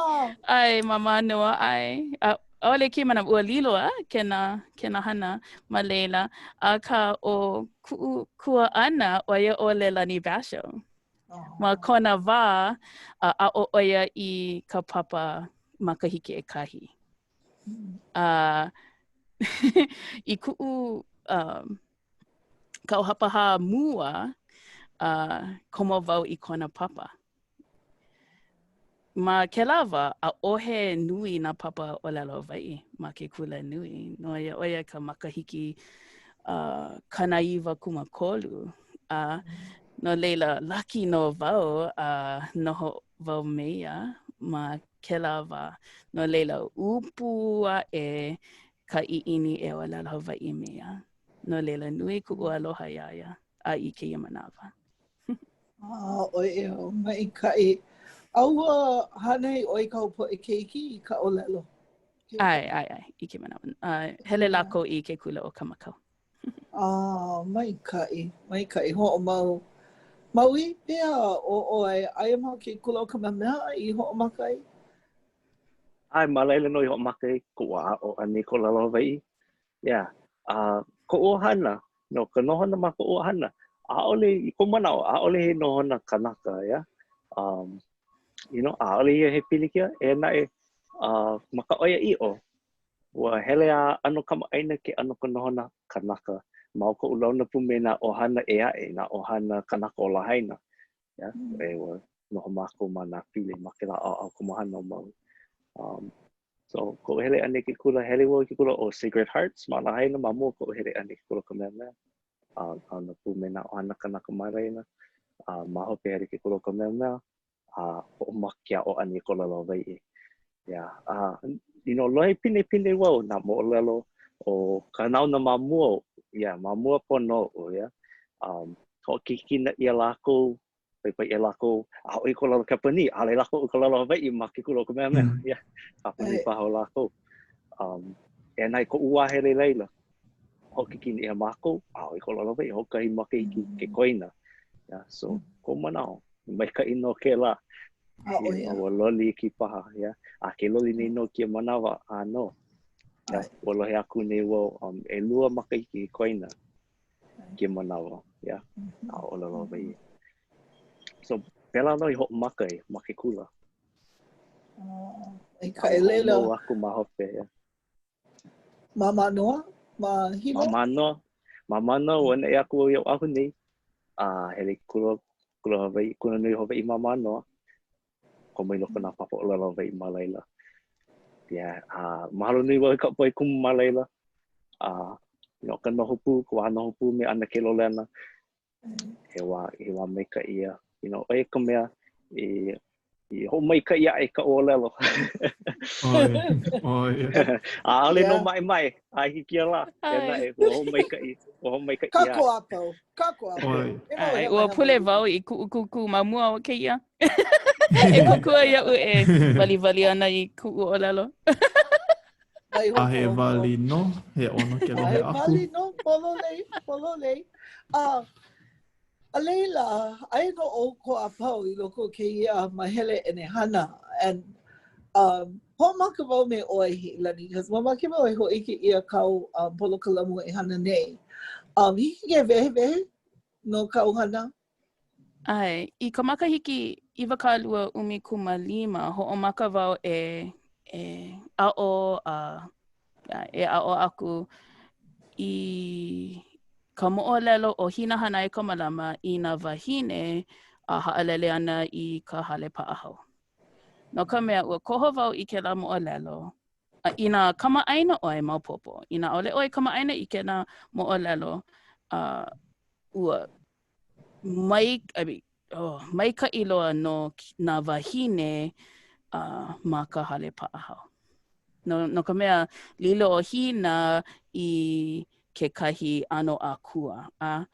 ʻAe, ma Mānoa, ʻae. A, ʻaʻole kēia manawa, ua lilo a kēnā, kēnā hana ma laila. Akā, ʻo kuʻu kuaʻana, ʻo ia ʻo Leilani Basho. Oh. Ma kona wā, uh, aʻo ʻo ia i ka papa makahiki ʻekahi. A uh, i kuʻu um, kau hapahā mua, uh, komo wau i kona papa. Ma kēlā wā, ʻaʻohe nui nā papa ʻōlelo Hawaiʻi ma ke kula nui. No ia, ʻo ia ka makahiki uh, 93. A uh, no laila, laki nō wau a uh, noho wau me ia ma kēlā wā. No laila, ʻupu aʻe ka ʻiʻini e ʻōlelo Hawaiʻi me ia. No laila, nui kuʻu aloha iā ia a i kēia manawa. Ah, ʻo ia, maikaʻi. A ua hānai ʻoe i kāu poʻe keiki i ka ʻōlelo? ʻAe, ʻae, ʻae, i kēia manawa. Uh, hele lākou i ke kula ʻo Kamakau. Ah, maikaʻi, maikaʻi. Hoʻomau. Maui, pehea ʻo ʻoe, aia ma ke kula ʻo Kamehameha i hoʻomaka ai? ʻAe, ma laila nō i hoʻomaka ai koʻu aʻo ʻana i ka ʻōlelo Hawaiʻi. Yeah. A koʻu ʻohana, no ka nohona ma koʻu ʻohana, ʻaʻole, i koʻu manaʻo, ʻaʻole he nohona kanaka, yeah. Um, you know, ʻaʻole ia he pilikia, eia naʻe, uh, ma ka ʻoiaʻiʻo, ua hele a ʻano kamaʻāina ke ʻano ka nohona kanaka ma o koʻu launa pū me nā ʻohana ʻē aʻe, nā ʻohana kanaka o Lahaina. Yeah, mm. e, ua noho mākou ma Nāpili, ma kēlā ʻaoʻao komohana o Maui. Um, So, koʻu hele ʻana i ke kula, hele wau i ke kula ʻo Sacred Hearts ma Lahaina ma mua koʻu hele ʻana i ke kula Kamehameha. A launa pū me nā ʻohana kanaka ma laila. A ma hope hele i ke kula o Kamehameha, a hoʻomaka ke aʻo ʻana i ka ʻōlelo Hawaiʻi. Yeah. A, you know, lohe pinepine wau nā moʻolelo o ka hanauna ma mua, yeah, ma mua pono oʻu, yeah. Um, hoʻokikina ʻia lākou Paipai ʻia lākou, aʻo i ka ʻōlelo Kepanī, ʻaʻole lākou aʻo i ka ʻōlelo Hawaiʻi ma ke kula o Kamehameha. Mm. Yeah. Hapa nui paha o lākou. Um, eia naʻe koʻu wā hele i laila. Hoʻokikina ʻia mākou, aʻo i ka ʻōlelo Hawaiʻi, hoʻokahi makahiki mm. ke koina. Yeah, so, mm. koʻu manaʻo, maikaʻi nō kēlā. ʻAʻo ia. Ua loli iki paha, yeah. A ke loli nei nō kēia manawa, ʻānō. Yeah, ua lohe aku nei wau, um, ʻelua makahiki ke koina. Kēia manawa, yeah. A ʻōlelo Hawaiʻi. So, pēlā nō i hoʻomaka ai ma ke kula. Oh, maikaʻi. Laila. Mau aku ma hope, yeah. Ma Mānoa? Ma Hilo? Ma Mānoa. Ma Mānoa, ua neʻe aku au i Oʻahu nei. A hele i kula, kula Hawaiʻi, kula nui Hawaiʻi ma Mānoa. Komo i loko o nā papa ʻōlelo Hawaiʻi ma laila. Yeah, a mahalo nui wau i ka poʻe kumu ma laila. A. You know, ka noho pū, ka wā noho pū me ʻAnakē Lolena. He wā, he wā maikaʻi ia. You know, ʻo ia ka mea i, i hoʻomaikaʻi aʻe i ka ʻōlelo. ʻAe, ʻae. ʻAʻole nō maʻemaʻe a hiki kēia lā. Eia naʻe, ua hoʻomaikaʻi, ua hoʻomaikaʻi ʻia. Kākou a pau, kākou a pau. ʻAe, ua pule wau i kuʻu kūkū ma mua o kēia. E kōkua iaʻu e waliwali ana i kuʻu ʻōlelo. A he wali nō, he ʻono ke lohe aku. A he wali nō, pololei, pololei. A, a laila, aia nō ʻoukou a pau i loko o kēia mahele ʻenehana. And, um, hoʻomaka wau me ʻoe, Hiʻilani, because mamake wau e hōʻike ʻia kāu um, polokalamu e hana nei. Um, hiki ke wehewehe no kāu hana? ʻAe, i ka makahiki 2015, hoʻomaka wau e, e aʻo a e aʻo aku i ka moʻolelo o Hina Hānaiakamalama i nā wāhine a haʻalele ana i ka hale paʻahao. No ka mea, ua koho wau i kēlā moʻolelo, a inā kamaʻāina ʻoe, maopopo. Inā ʻaʻole ʻoe kamaʻāina i kēlā moʻolelo, uh, ua mai, I mean, oh, maikaʻi loa no nā wāhine uh, ma ka hale paʻahao. No, no ka mea, lilo ʻo Hina i kekahi ʻano akua a,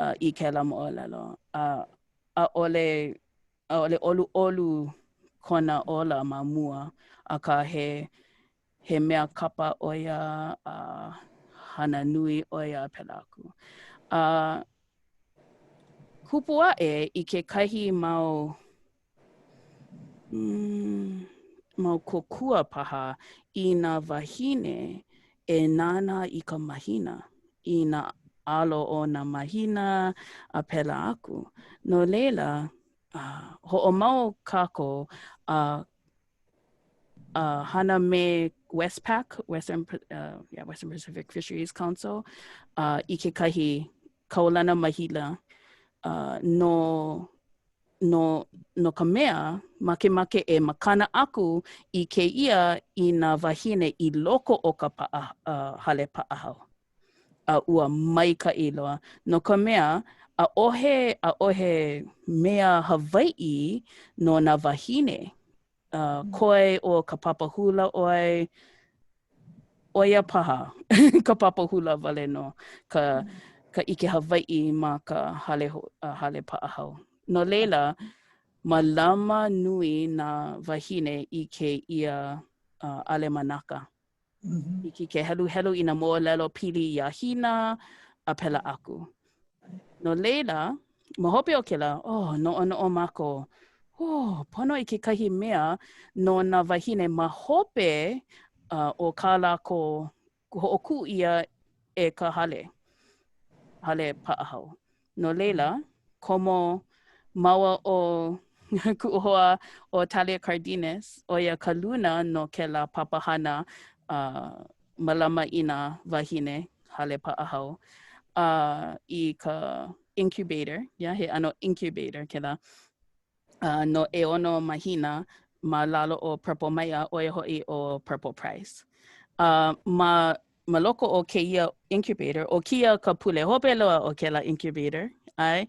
uh, i kēlā moʻolelo. A, ʻaʻole, ʻaʻole ʻoluʻolu kona ola ma mua, akā he, he mea kapa ʻo ia a hana nui ʻo ia a pēlā aku. A kupu aʻe i kekahi mau mm, mau kōkua paha i nā wāhine e nānā i ka mahina, i nā alo o nā mahina a pēlā aku. No laila, uh, hoʻomau kākou a uh, uh, hana me Westpac, Western, uh, yeah, Western Pacific Fisheries Council, uh, i kekahi kaulana mahina uh, no, no, no ka mea, makemake e makana aku i kēia i nā wāhine i loko o ka paʻa, uh, hale paʻahao. A ua maikaʻi loa. No ka mea, ʻaʻohe, ʻaʻohe mea Hawaiʻi no nā wāhine. Uh, koe ʻo ka papa hula ʻoe, ʻo ia paha ka papa hula wale nō ka, ka ʻike Hawaiʻi ma ka hale, uh, hale paʻahao. No laila, mālama nui nā wāhine i kēia uh, ʻalemanaka. Mm -hmm. Hiki ke heluhelu i nā moʻolelo pili iā Hina a pēlā aku. No laila, ma hope o kēlā, oh, noʻonoʻo mākou, oh, pono i kekahi mea no nā wāhine ma hope uh, o kā lākou hoʻokuʻu ʻia e ka hale, hale paʻahao. No laila, komo māua ʻo kuʻu hoa ʻo Talia Cardenas, ʻo ia ka luna no kēlā papahana uh, mālama i nā wāhine hale paʻahao uh, i ka incubator, yeah, he ʻano incubator kēlā, uh, no ʻeono mahina ma lalo o Purple Maiʻa, ʻo ia hoʻi ʻo Purple Prize. Uh, ma, ma loko o kēia incubator, ʻo kēia ka pule hope loa o kēlā incubator, ʻae,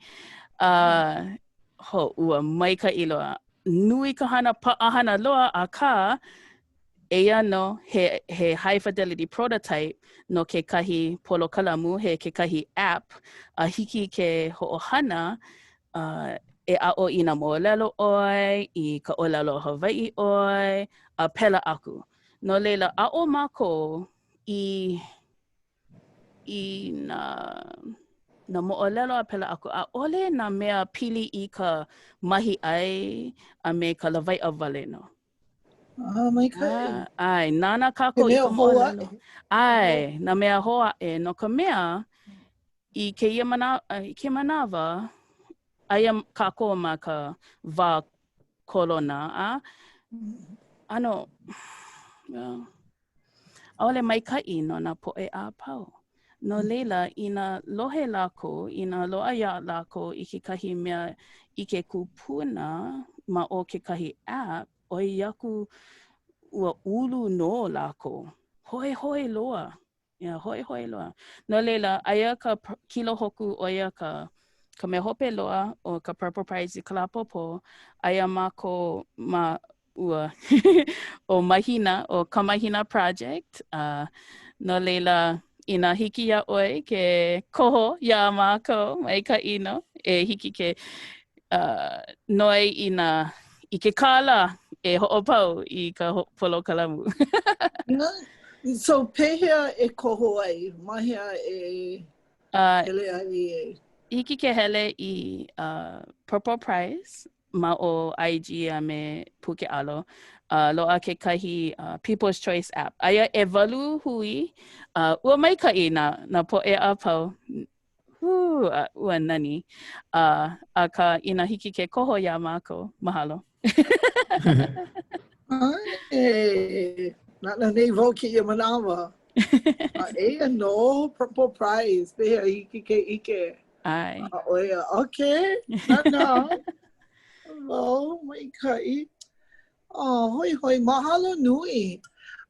uh, ho, ua maikaʻi loa. Nui ka hana paʻahana loa, akā, eia nō, he, he high fidelity prototype no kekahi polokalamu, he kekahi app a hiki ke hoʻohana uh, e aʻo i nā moʻolelo ʻoe, i ka ʻōlelo Hawaiʻi ʻoe, a pēlā aku. No laila, aʻo mākou i, i nā, nā moʻolelo a pēlā aku, ʻaʻole nā mea pili i ka mahiʻai a me ka lawaiʻa wale nō. Ah, maikaʻi. ʻAe, nānā kākou i ka moʻolelo. ʻAe, nā mea hou aʻe, no ka mea, i kēia mana, i kēia manawa, aia kākou ma ka wā kolona, a ʻano, well, ʻaʻole maikaʻi no nā poʻe a pau. No laila, inā lohe lākou, inā loaʻa iā lākou i kekahi mea ʻike kupuna ma o kekahi app, ʻoi aku ua ulu nō lākou. Hoihoi loa. Yeah, hoihoi loa. No laila, aia ka Kilo Hoku, ʻo ia ka, ka mea hope loa o ka Purple Prize i ka lā ʻapōpō. Aia mākou ma ua ʻo Mahina, ʻo ka Mahina Project. Uh, no laila, inā hiki iā ʻoe ke koho iā mākou mai ka ʻino, e hiki ke uh, noi i nā i ke kālā e hoʻopau i ka polokalamu. so pehea e koho ai? Ma hea e uh, hele ai e? Hiki ke hele i uh, Purple Prize ma o IG a me Puke Alo. Uh, loaʻa kekahi uh, People's Choice app. Aia ʻewalu hui, uh, ua maikaʻi nā, nā poʻe a pau. Hū, uh, ua nani. Uh, akā, inā hiki ke koho iā mākou, mahalo. Ai, nānā nei wau kēia manawa. A eia nō, Purple Prize, pehea hiki ke ʻike. ʻAe. A ʻo ia, okay, nānā. Wau, maikaʻi. Oh, hoihoi, mahalo nui.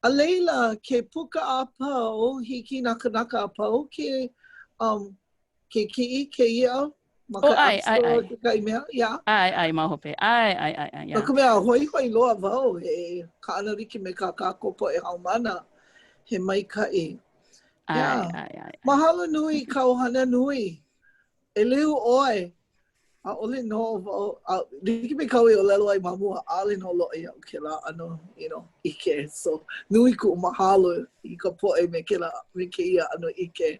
A laila, ke puka a pau, hiki nā kanaka a pau ke, um, ke kiʻi kēia ma ka oh, ʻae, App Store kekahi mea, yeah. ʻAe, ʻae, ma hope. ʻAe, ʻae, ʻae, ʻae, yeah. No ka mea, hoihoi loa wau, he kaʻana like me kā kākou poʻe haumāna, he maikaʻi. ʻAe, Yeah. ʻae, ʻae, ʻae. Mahalo nui ka ʻohana nui. ʻEleu ʻoe, ʻaʻole nō wau, a like me kāu i ʻōlelo ai ma mua, ʻaʻole nō loaʻa iaʻu kēlā ʻano, you know, ʻike. So, nui kuʻu mahalo i ka poʻe me kēlā, me kēia ʻano ʻike.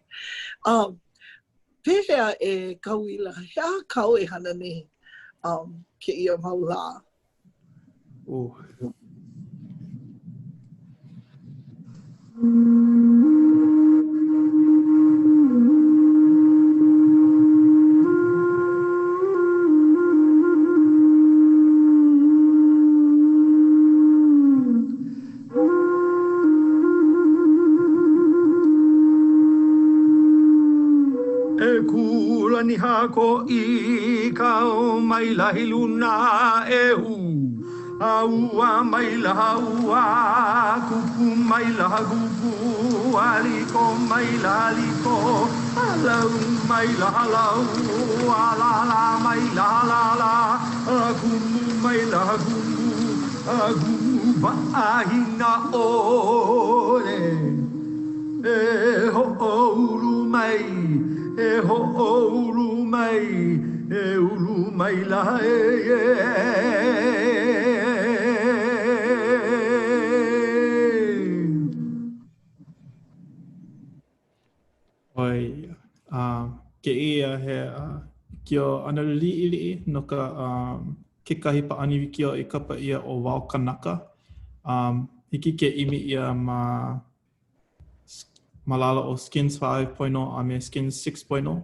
Um, pehea e Kauila, he aha kāu e hana nei um, kēia mau lā? Oh. E Kūlanihākoʻi kau maila i luna e hū a ua maila ua kupu maila kupu a liko maila liko a lau maila lau a lālā maila lālā a kumu maila kumu a kumu paʻa hina ʻole. E hoʻoulu mai, e hoʻoulu mai, e ulu maila e. ʻOi, uh, kēia he uh, wikiō ʻano liʻiliʻi no ka um, kekahi pāʻani wikiō i kapa ʻia ʻo Wao Kanaka. Um, hiki ke ʻimi ʻia ma ma lalo o Skins 5.0 a me Skins 6.0.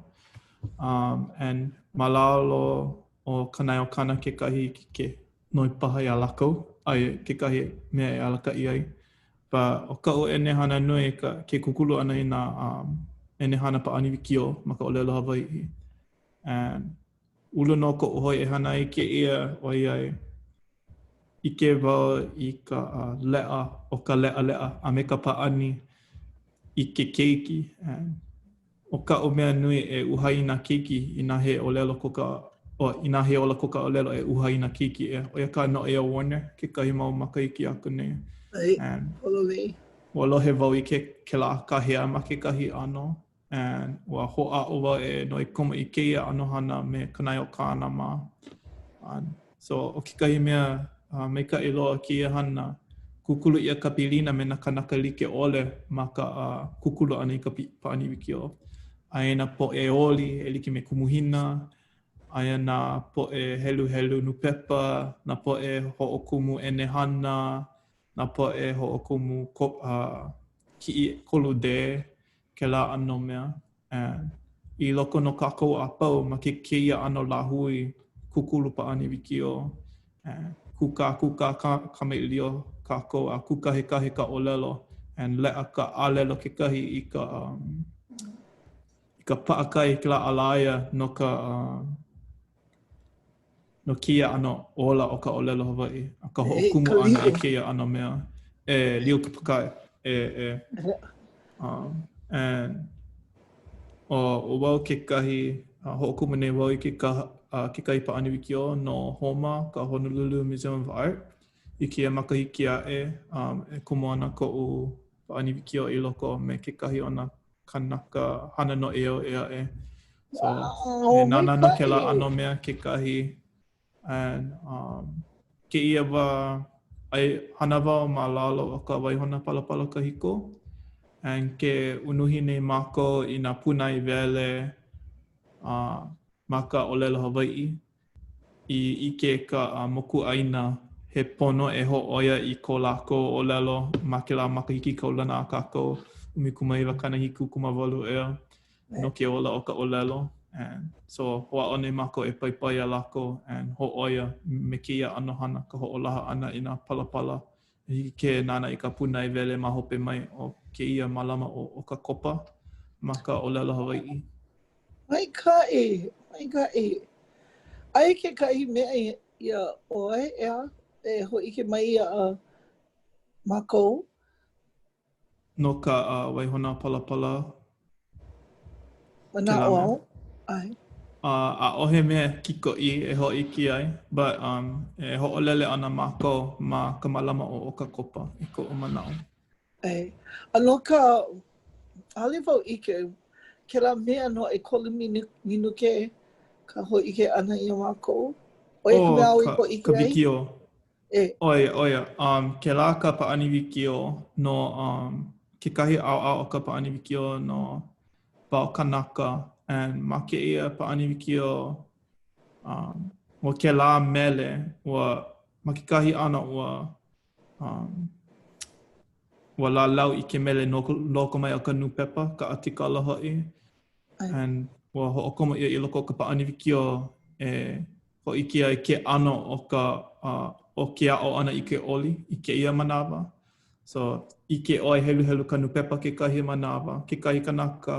Um, and ma lalo o Kanaeokana kekahi ke noi paha iā lākou, aia kekahi mea e alakaʻi ai. But ʻo kaʻu ʻenehana nui ka ke kūkulu ʻana i nā um, ʻenehana pāʻani wikiō ma ka ʻōlelo Hawaiʻi. And ulu nō koʻu hoi e hana ai kēia ʻoiai ʻike wau i ka leʻa o ka leʻaleʻa a me ka pāʻani i ke keiki. And ʻo kaʻu mea nui e uhai i nā keiki inā he ʻōlelo ko ka oh, inā he ola ko ka ʻōlelo e uhai i nā keiki e. ʻO ia ka noʻeau Warner kekahi mau makahiki aku nei. And ua lohe wau i ke kēlā kāhea ma kekahi ʻano. And ua hoʻāʻo wau e noi komo i kēia ʻano hana me Kanaeokana mā. And so, ʻo kekahi mea uh, maikaʻi loa kēia hana, kūkulu ʻia ka pilina me nā kanaka like ʻole ma ka uh, kūkulu ʻana i ka pāʻani wikiō. Aia nā poʻe oli e like me Kumuhina, aia nā poʻe heluhelu nūpepa, nā poʻe hoʻokumu ʻenehana, nā poʻe hoʻokumu uh, kiʻi 3D, kēlā ʻano mea. And i loko nō kākou a pau ma ke kēia ʻano lāhui kūkulu pāʻani wikiō, and kūkākūkā kamaʻilio kākou a kūkahekahe ka ʻōlelo, and leʻa ka ʻalelo kekahi i ka um, i ka paʻakai kēlā ʻalaea no ka um, no kēia ʻano ola o ka ʻōlelo Hawaiʻi, a ka hoʻokumu ʻana i kēia ʻano mea e lio ka pakai, e, e, um. And ʻo ʻo wau kekahi, uh, hoʻokumu nei wau i ke ka, uh, kekahi pāʻani wikiō no HOMA, ka Honolulu Museum of Art. I kēia makahiki aʻe, um, e komo ana koʻu pāʻani wikiō i loko me kekahi o nā kanaka hana noʻeau ʻē aʻe. So, Wow, e nānā no kēlā maikaʻi. ʻano mea kekahi. And um, kēia wā, ai, hana wau ma lalo o ka waihona palapala kahiko. And ke unuhi nei mākou i nā pūnaewele uh, ma ka ʻōlelo Hawaiʻi i ʻike ka uh, mokuʻāina he pono e hōʻoia i ko lākou ʻōlelo ma kēlā makahiki kaulana a kākou 19 78 ʻeā. no ke ola o ka ʻōlelo. And so, hoʻāʻo nei mākou e paipai iā lākou and hōʻoia me kēia ʻano hana ka hoʻolaha ʻana i nā palapala e hiki ke nānā i ka pūnaewele ma hope mai o kēia mālama ʻo ʻOkakopa ma ka ʻōlelo Hawaiʻi. Maikaʻi, maikaʻi. Aia kekahi mea iā ʻoe, ʻeā, e hōʻike mai iā mākou? No ka uh, waihona palapala. Manaʻo au. ʻAe. Uh, ʻaʻohe mea kikoʻī e hōʻike ai, but um, e hoʻolele ana mākou ma ka mālama o ʻOkakopa i koʻu manaʻo. ʻAe. A no ka, ʻaʻole wau ʻike, kēlā mea no ʻekolu minuke ka hōʻike ʻana iā mākou. ʻO ia ka mea āu i hōʻike ai? Ka wikiō. E. ʻO ia, ʻo ia. Um, kēlā ka pāʻani wikiō no um, kekahi ʻaoʻao o ka pāʻani wikiō no Bao Kanaka. And ma kēia pāʻani wikiō, um, ua kēlā mele, ua, ma kekahi ʻano ua, um, ua lālau i ke mele no loko mai o ka nūpepa, ka ʻatikala hoʻi. And ua hoʻokomo ʻia i loko o ka pāʻani wikiō e hōʻike ai ke ʻano o ka uh, o ke aʻo ʻana i ke oli i kēia manawa. So, ʻike ʻoe heluhelu ka nūpepa kekahi manawa, kekahi kanaka,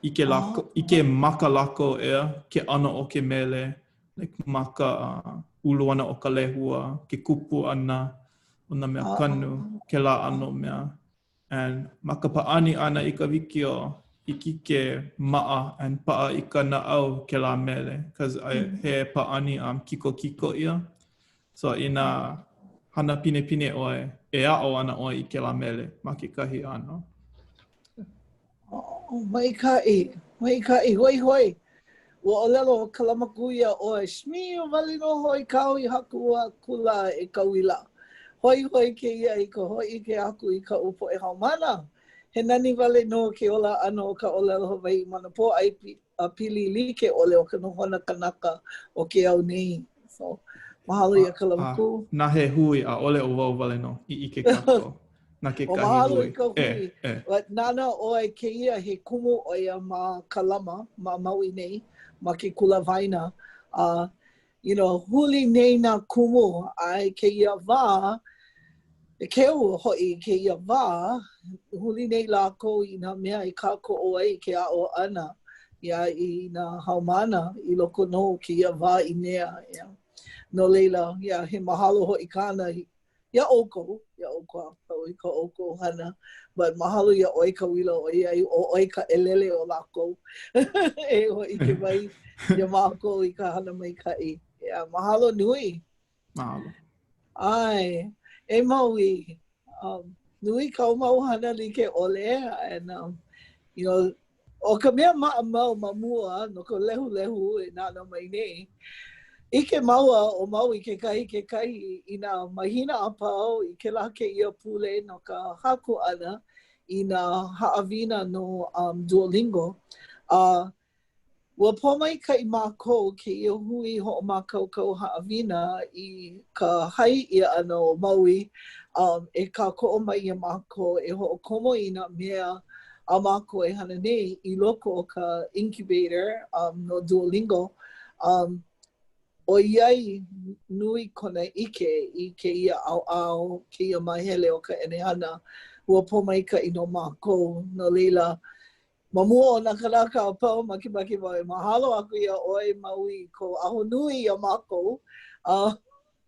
ʻike lākou, ah. ʻike maka lākou ʻeā, ke ʻano o ke mele, like ma ka uh, ulu ʻana o ka lehua, ke kupu ʻana o nā mea ah. kanu, kēlā ʻano mea. And ma ka pāʻani ʻana i ka wikiō, hiki ke maʻa and paʻa i ka naʻau kēlā mele, cause mm -hmm. he pāʻani um, kikokiko ia. So inā hana pinepine ʻoe, e aʻo ana ʻoe i kēlā mele ma kekahi ʻano. Oh, maikaʻi, maikaʻi, hoihoi. Ua ʻōlelo ʻo Kalamakū iā ʻoe, Smile wale nō hoʻi kāu i haku akula e Kauila. Hoihoi kēia i ka hōʻike aku i kaʻu poʻe haumāna. He nani wale nō ke ola ʻana o ka ʻōlelo Hawaiʻi ma nā pōʻaiapili like ʻole o ka nohona kanaka o ke au nei. So, mahalo iā Kalamakū. Na he hui, ʻaʻole ʻo wau wale nō i ʻike kākou. Na kekahi hui. Mahalo i ka hui. E, e. But nānā ʻoe kēia he kumu ʻo ia ma Kalama, ma Maui nei, ma ke kula waena. A, uh, you know, huli nei nā kumu a i kēia wā, keu hoʻi i kēia wā, huli nei lākou i nā mea i kākoʻo ai i ke aʻo ʻana ia i nā haumāna i loko nō o kēia wā ʻīnea. Yeah. No laila, yeah, he mahalo hoʻi kāna iā ʻoukou, iā ʻoukou a pau i kā ʻoukou hana. But mahalo iā ʻoe Kauila ʻoiai ʻo ʻoe ka ʻelele o lākou e hōʻike mai iā mākou i ka hana maikaʻi. Yeah, mahalo nui. Mahalo. ʻAe, e Maui, um, nui kāu mau hana like ʻole and um, you know, ʻO ka mea maʻamau ma mua no ka lehulehu e nānā mai nei, ʻike māua ʻo Maui kekahi kekahi i nā mahina a pau i kēlā kēia pule no ka haku ʻana i nā haʻawina no um, Duolingo. A Ua pōmaikaʻi mākou kēia hui hoʻomākaukau haʻawina i ka hai ʻia ʻana o Maui um, e kākoʻo mai iā mākou e hoʻokomo i nā mea a mākou e hana nei i loko o ka incubator um, no Duolingo. Um, ʻoiai nui kona ʻike i kēia ʻaoʻao, kēia māhele o ka ʻenehana, ua pōmaikaʻi nō mākou. No laila, Ma mua o nā kanaka a pau, makemake wau e mahalo aku iā ʻoe, Maui, i kou ahonui iā mākou. Uh,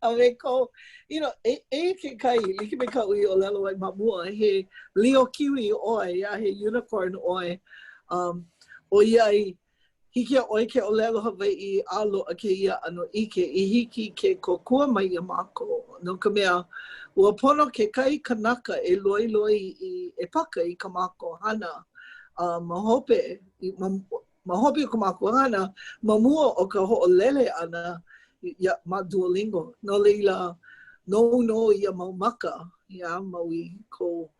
A me ko, you know, e, eia kekahi, like me kaʻu i ʻōlelo ai ma mua, he lio kiwi ʻoe, a he unicorn ʻoe. Um, ʻoiai, hiki iā ʻoe ke ʻōlelo Hawaiʻi a loaʻa kēia ʻano ʻike i hiki ke kōkua mai iā mākou, no ka mea, ua pono kekahi kanaka e loiloi i, e paka i kā mākou hana a ma hope, ma, ma hope o kā mākou hana, ma mua o ka hoʻolele ʻana ia, ma Duolingo. No laila, nou nō ia mau maka, ia, mau i kou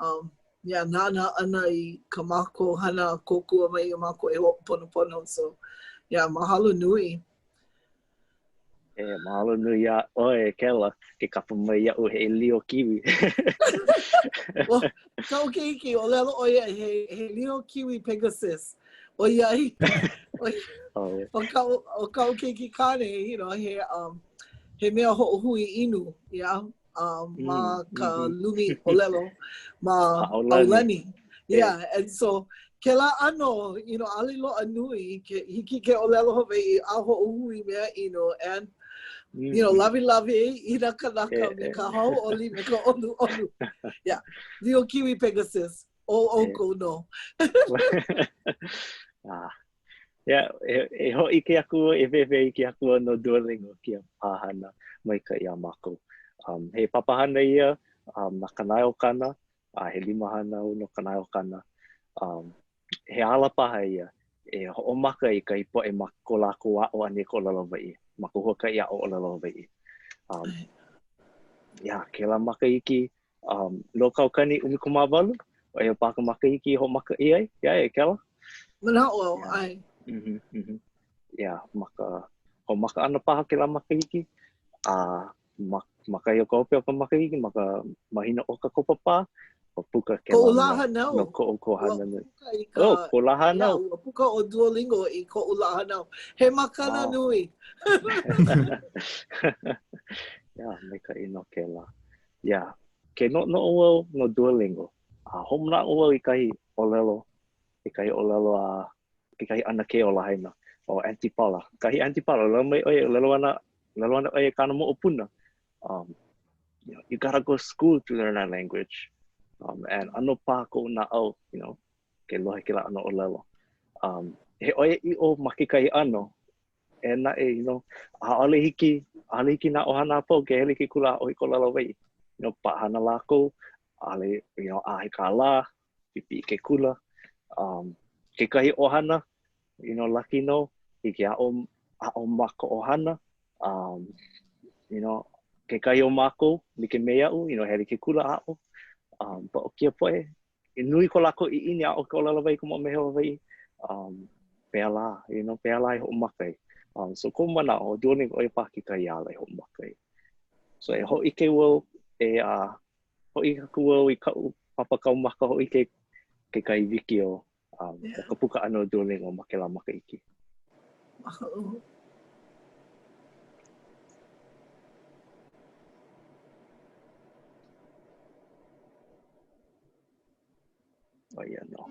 um, ia, nānā ʻana i kā mākou hana kōkua mai iā mākou e hoʻoponopono. So, yeah, mahalo nui. E, mahalo nui iā ʻoe, Kela, ke kapa mai iaʻu he lio kiwi. well, kaʻu keiki, ʻōlelo ʻo ia, he, he lio kiwi Pegasus. ʻOiai, ʻo, ʻo kaʻu, ʻo kaʻu keiki kāne, you know, he, um, he mea hoʻohui inu, yeah, um, ma mm, ka mm -hmm. lumi ʻōlelo, ma ʻAulani. Yeah, and so, kēlā ʻano, you know, ʻaʻole loaʻa nui, ke, hiki ke ʻōlelo Hawaiʻi a hoʻohui mea inu, and, you know, mm-hmm. lawelawe i nā kanaka me ka hauʻoli, me ka ʻoluʻolu. Yeah, Lio Kiwi Pegasus, ʻo ʻoukou nō. ah. Yeah, e, e hōʻike aku, e wehewehe iki aku no Duolingo kēia pāhana maikaʻi a mākou. Um, he papahana ia um, na Kanaeokana, a he limahana au no Kanaeokana. Um, he ala paha ia e hoʻomaka i kahi poʻe ma ko lākou aʻo ʻana i ka ʻōlelo Hawaiʻi, ma ka huakaʻi aʻo ʻōlelo Hawaiʻi. Um, yeah, kēlā makahiki, Um, 2018, ʻo ia paha ka makahiki i hoʻomaka ʻia ai, yeah, e Kela? Manaʻo au, ʻae. Mm -hmm, mm -hmm. Yeah, ma ka hoʻomaka ʻana paha kēlā makahiki, a ma, ma kahi o ka hope o ka makahiki, ma ka mahina ʻOkakopa paha, ua puka kēlā Koʻu lā hānau. No ko ʻoukou hana nui. Oh, kou lā hānau. Yeah, ua puka ʻo Duolingo i koʻu lā hānau. He makana wow. nui. yeah, maikaʻi nō kēlā. Yeah. Ke noʻonoʻo wau no Duolingo, a hoʻomanaʻo wau i kahi ʻōlelo, i kahi ʻōlelo a kekahi ʻanakē o Lahaina, ʻo Aunty Paula. Kahi Aunty Paula, ʻōlelo mai ʻo ia, ʻōlelo ana, ʻōlelo ana ʻo ia i kāna moʻopuna, um, you know, you gotta go school to learn our language. Um, and ʻano pā koʻu naʻau, you know, ke lohe kēlā ʻano ʻōlelo. Um, he ʻoiaʻiʻo ma kekahi ʻano, Eia naʻe, you know, ʻaʻole hiki, ʻaʻole hiki nā ʻohana a pau ke hele i ke kula aʻo i ka ʻōlelo Hawaiʻi. You know, paʻahana lākou, ʻaʻole, you know, ʻaʻohe kālā, pipiʻi ke kula. Um, kekahi ʻohana, you know, lucky nō, hiki aʻo, aʻo ma ka ʻohana. Um, you know, kekahi o mākou, like me iaʻu, you know, hele i ke kula aʻo. Um, but ʻo kēia poʻe, i nui ko lākou ʻiʻini aʻo ka ʻōlelo Hawaiʻi, ka moʻomeheu Hawaiʻi, um, pehea lā, you know, pehea lā e hoʻomaka ai. Um, so koʻu manaʻo, ʻo Duolingo ʻo ia paha kekahi ala e hoʻomaka ai. So e hōʻike wau, e uh, hōʻike aku wau i kaʻu papa kaumaka hōʻike kekahi wikiō um, yeah. o ka puka ʻana o Duolingo ma kēlā makahiki. Mahalo. ʻO ia nō.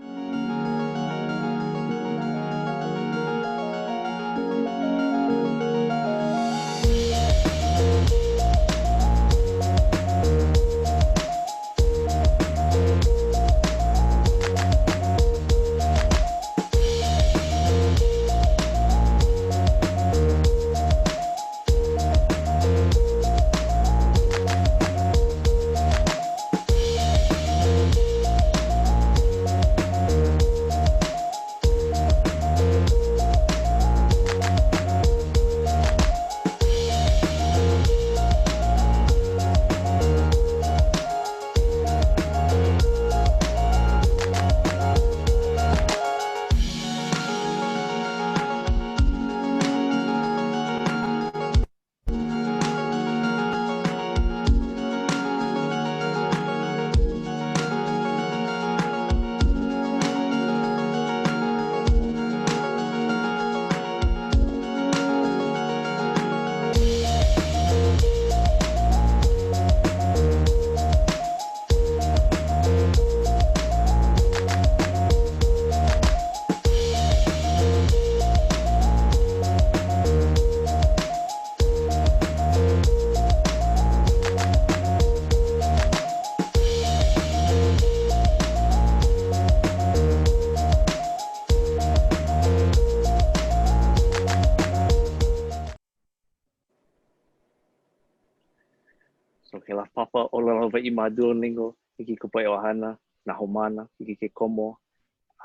kēlā papa ʻōlelo Hawaiʻi ma Duolingo, hiki i ka poʻe ʻohana, nā haumāna, hiki ke komo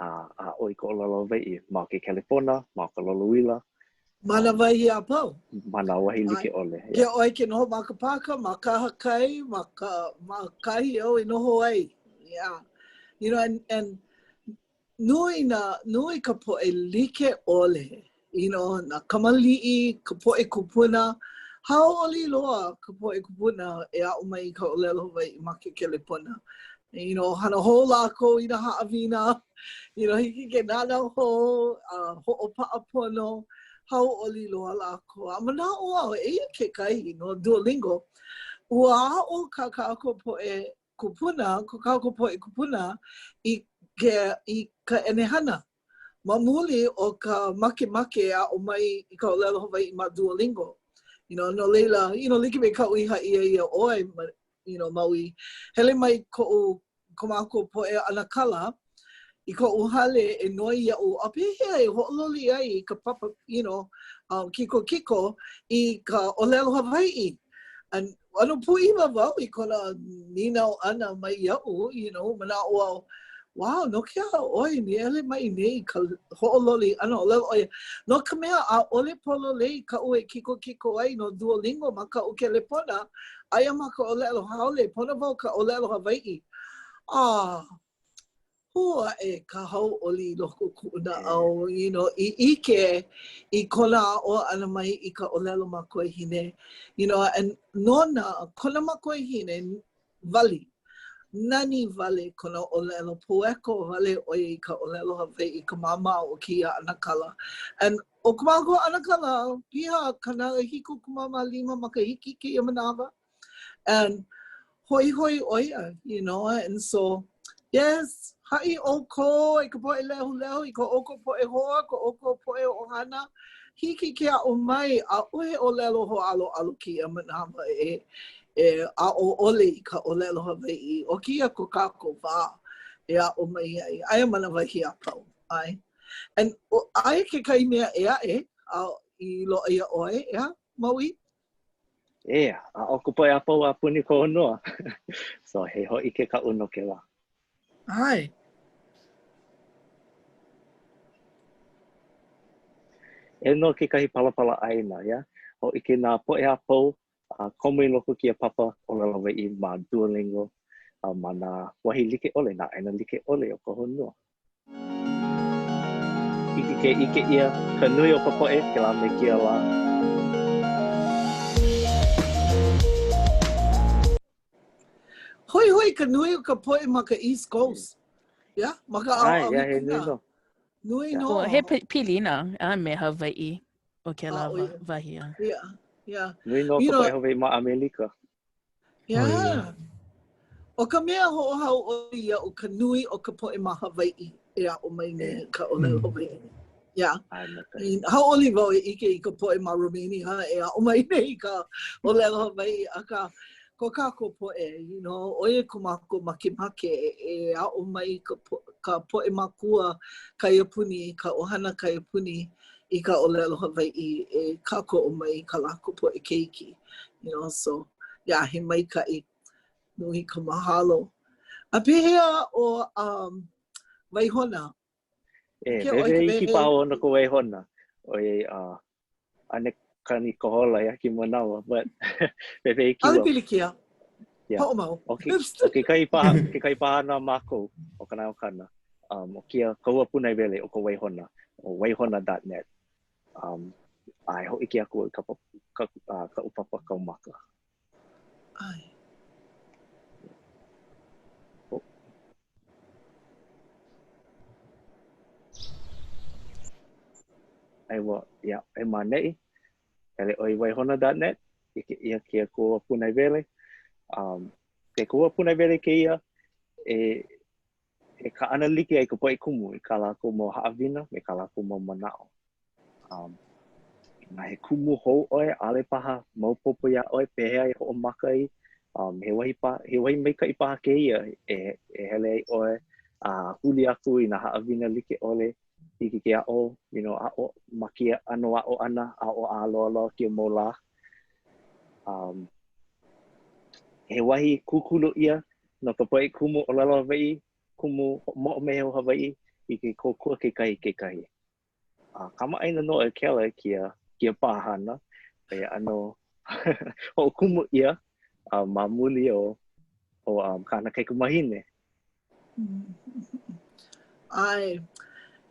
a aʻo i ka ʻōlelo Hawaiʻi ma o ke kelepona, ma o ka lolouila. Ma nā wahi a pau. Ma nā wahi like ʻole. Ke ʻoe ke noho ma ka pāka, ma kahakai, ma ka ma kahi āu i noho ai. Yeah. You know, and, and nui nā, nui ka poʻe like ʻole, you know, nā kamaliʻi, ka poʻe kupuna, hauʻoli loa ka poʻe kupuna e aʻo mai i ka ʻōlelo Hawaiʻi ma ke kelepona. You know, hana hou lākou i nā haʻawina, you know, hiki ke nānā hou, a hoʻopaʻa pono, hauʻoli loa lākou. A manaʻo au, eia kekahi no Duolingo, ua aʻo kā kākou poʻe kupuna, ko kākou poʻe kupuna i ke, i ka ʻenehana ma muli o ka makemake e aʻo mai i ka ʻōlelo Hawaiʻi ma Duolingo. You know, no laila, you know, like me kaʻu i haʻi ai iā ʻoe, you know, Maui, hele mai koʻu, ko mākou poʻe ʻanakala i koʻu hale e noi iaʻu, a pehea e hoʻololi ai i ka papa, you know, um, kikokiko i ka ʻōlelo Hawaiʻi. And ʻano pūʻiwa wau i kona nīnau ʻana mai iaʻu, you know, manaʻo au, wow, no ke aha ʻoe i nīele mai nei i ka hoʻololi ʻana ʻōlelo ʻo ia, no ka mea, ʻaʻole pololei kaʻu e kikokiko ai no Duolingo ma kaʻu kelepona, aia ma ka ʻōlelo haole, pono wau ka ʻōlelo Hawaiʻi. Ah, hū aʻe ka hauʻoli i loko o kuʻu naʻau, you know, i ʻike i kona aʻo ʻana mai i ka ʻōlelo makuahine, you know, and nona kona makuahine wali, nani wale kona ʻōlelo, pueko wale ʻo ia i ka ʻōlelo Hawaiʻi, ka māmā o kēia ʻanakala. And ʻo ko mākou ʻanakala, piha 75 makahiki kēia manawa. And hoihoi ʻo ia, you know, and so, yes, haʻi ʻoukou i ka poʻe lehulehu, i ko ʻoukou poʻe hoa, ko ʻoukou poʻe ʻohana, hiki ke aʻo mai, ʻaʻohe ʻōlelo hōʻaloʻalo kēia manawa e, e aʻo ʻole i ka ʻōlelo Hawaiʻi. ʻO kēia ko kākou wā e aʻo mai ai. Aia ma nā wahi a pau, ʻae. And aia kekahi mea ʻē aʻe a i loaʻa iā ʻoe, ʻeā, Maui? Yeah, aʻo ka poʻe a pau a puni ka honua. so, he hōʻike kaʻu no kēlā. ʻAe. Eia nō kekahi palapala ʻāina, yeah? Hōʻike nā poʻe a pau a komo i loko o kēia papa ʻōlelo Hawaiʻi ma Duolingo a ma nā wahi like ʻole, nā ʻāina like ʻole o ka honua. Hiki ke ʻike ʻia ka nui o ka poʻe kēlā me kēia lā. Hoihoi ka nui o ka poʻe ma ka East Coast. Yeah, ma ka ʻaoʻao yeah, he nui nō. Nui nō. Well, he pilina a me Hawaiʻi o kēlā wahi. Yeah, yeah. Nui nō ka poʻe Hawaiʻi ma ʻAmelika. Yeah. ʻO ka mea hoʻohauʻoli iaʻu ka nui o ka poʻe ma Hawaiʻi e aʻo mai nei i ka ʻōlelo mm. Hawaiʻi. Yeah. Hauʻoli wau e ʻike i ka poʻe ma Romania e aʻo mai nei i ka ʻōlelo Hawaiʻi, akā ko kākou poʻe, you know, ʻo ia ko mākou makemake e aʻo mai ka, po ka poʻe mākua kaiapuni, ka ʻohana kaiapuni i ka ʻōlelo Hawaiʻi e kākoʻo mai i kā lākou poʻe keiki. You know, so, yeah, he maikaʻi. Nui ka mahalo. A pehea ʻo um, Waihona? E, wehewehe iki paha wau no ka Waihona. ʻOiai, uh, ʻane kani ka hola iā kēia manawa, but wehewehe iki wau. ʻAʻole pilikia. Yeah. Hoʻomau. ʻO ke, ʻo kekahi paha, kekahi paha na mākou ʻo ka nā ʻokana, um, ʻo kēia kahua pūnaewele o ka Waihona, ʻo waihona.net. Um, a e hōʻike aku i ka, ka, uh, kaʻu papa kaumaka. ʻAe. Oh. Ai ua, yeah, e ma ʻaneʻi. Hele ʻoe i waihona.net, ʻike ʻia kēia kahua pūnaewele. Um, ke kahua pūnaewele kēia e e kaʻana like ai ka poʻe kumu i kā lākou mau haʻawina me kā lākou mau manaʻo. Um, inā he kumu hou ʻoe, ʻaʻole paha maopopo iā ʻoe pehea e hoʻomaka ai, um, he wahi pa, he wahi maikaʻi paha kēia e, e hele ai ʻoe a huli aku i nā haʻawina like ʻole, hiki ke aʻo, you know, aʻo ma kēia ʻano aʻo ʻana, aʻo ʻāloaloa kēia mau lā. Um. He wahi kūkulu ʻia no ka poʻe kumu ʻōlelo Hawaiʻi, kumu moʻomeheu Hawaiʻi i ke kōkua kekahi i kekahi. A kamaʻāina nō e Keala i kēia, kēia pāhana, ʻo ia ʻano hoʻokumu ʻia a ma muli o, o um, kāna kaikamahine. ʻAe.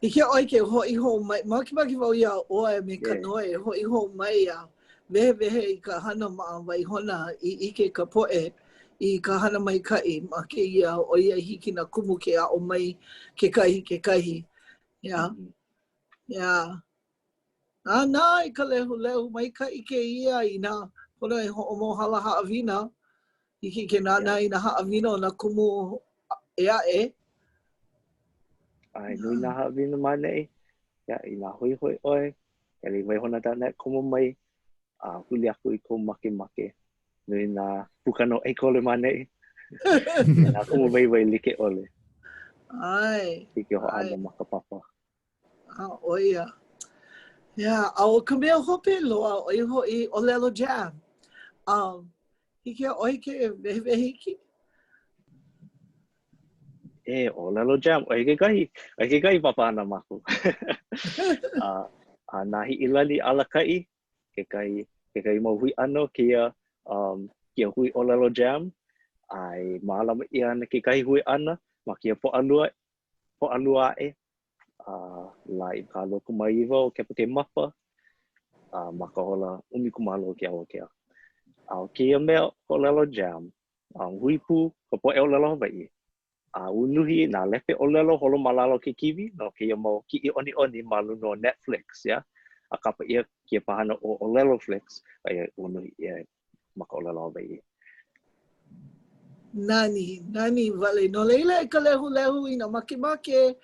Hiki iā ʻoe ke hoʻi hou mai. Makemake wau iā ʻoe me Kanoe e hoʻi hou mai a wehewehe i ka hana ma Waihona i ʻike ka poʻe i ka hana maikaʻi ma kēia ʻoiai hiki nā kumu ke aʻo mai kekahi i kekahi. Yeah. Yeah. Nānā i ka lehulehu maikaʻi kēia inā pono e hoʻomōhala haʻawina. Hiki ke nānā i nā haʻawina o nā kumu ʻē aʻe. ʻAe, nui nā haʻawina ma ʻaneʻi. Yeah, inā hoihoi ʻoe, hele i waihona.net komo mai a huli aku i kou makemake. Nui nā pukana o ʻAikole ma ʻaneʻi. Nā kumu waiwai like ʻole. ʻAe. Hiki ke hoʻāno ma ka papa. A ʻo ia. Yeah, a ʻo ka mea hope loa, ʻo ia hoʻi ʻōlelo jam. Um, hiki iā ʻoe ke wehewehe iki? E, ʻōlelo jam, ʻo ia kekahi, ʻo ia kekahi papahana a mākou. a, a na Hiʻilani Alakaʻi, kekahi, kekahi mau hui ʻana o kēia, um, kēia hui ʻōlelo jam, a e mālama ʻia ana kekahi hui ʻana ma kēia Pōʻalua, Pōʻalua aʻe, a lā 29 o Kepakemapa, a ma ka hola 12 o ke awakea. A ʻo kēia mea ʻōlelo jam, a hui pū ka poʻe ʻōlelo Hawaiʻi, a unuhi nā lepe ʻōlelo holo ma lalo o ke kīwī no kēia mau kiʻi ʻoniʻoni ma luna o Netflix, yeah? A kapa ʻia kēia pāhana ʻo ʻōlelo Flix, aia unuhi ʻia ma ka ʻōlelo Hawaiʻi. Nani, nani wale. No laila e ka lehulehu inā makemake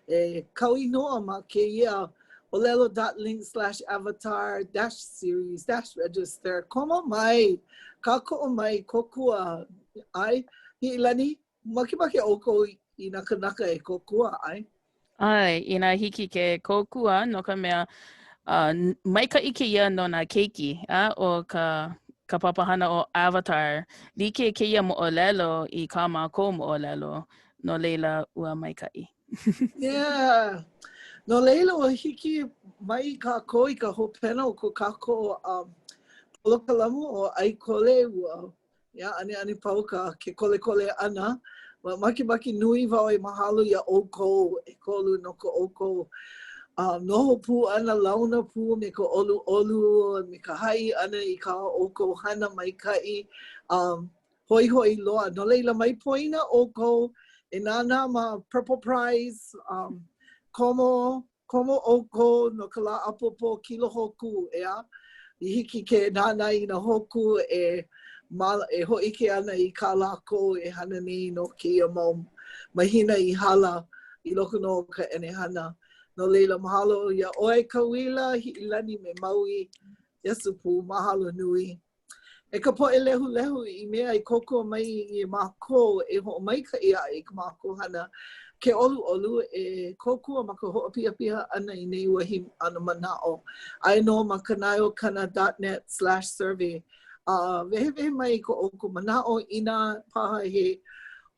e kau inoa ma kēia olelo dot link slash avatar dash series dash register. Komo mai, kākoʻo mai, kōkua, ʻae? Hiʻilani, makemake ʻoukou i nā kanaka e kōkua, ʻae? ʻAe, inā hiki ke kōkua, no ka mea, uh, maikaʻi kēia no nā keiki, a ʻo ka, ka papahana ʻo Avatar, like kēia moʻolelo i kā mākou moʻolelo, no laila ua maikaʻi. Yeah. No laila, ua hiki mai kākou i ka hopena o ko kākou um, polokalamu ʻo ʻAikole, ua Yeah, ʻaneʻane pau ka ke kolekole ʻana. Ua makemake nui wau e mahalo iā ʻoukou ʻekolu no ko ʻoukou uh, noho pū ʻana, launa pū me ka ʻoluʻolu, me ka haʻi ʻana i kā ʻoukou hana maikaʻi. Um, hoihoi loa. No laila, mai poina ʻoukou e nānā ma Purple Prize, um, komo Komo ʻoukou no ka lā ʻapōpō kilo hōkū, ʻeā? I hiki ke nānā i nā hōkū e e hōʻike ana i kā lākou e hana nei no kēia mau mahina i hala i loko nō o ka ʻenehana. No laila, mahalo iā ʻoe Kauila, Hiʻilani me Maui, Iesu pū, mahalo nui. E ka poʻe lehulehu i mea i kōkua mai iā mākou e hoʻomaikaʻi aʻe i kā mākou hana, ke ʻoluʻolu e kōkua ma ka hoʻopihapiha ʻana i nei wahi ana manaʻo. Aia nō ma kanaeokana dot net slash survey. A wehewehe mai i ko ʻoukou manaʻo inā paha he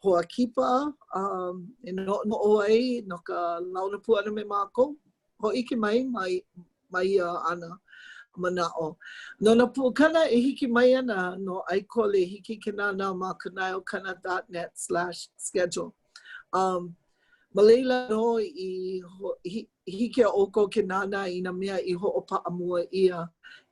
hoa kipa um, e noʻonoʻo ai no ka launa pū ʻana me mākou, hōʻike mai ma, ma ia ana manaʻo. No nā pukana e hiki mai ana no ʻAikole, hiki ke nānā ma kanaeokana dot net slash schedule. Um, ma laila nō i hiki iā ʻoukou ke nānā i nā mea i hoʻopaʻa mua ʻia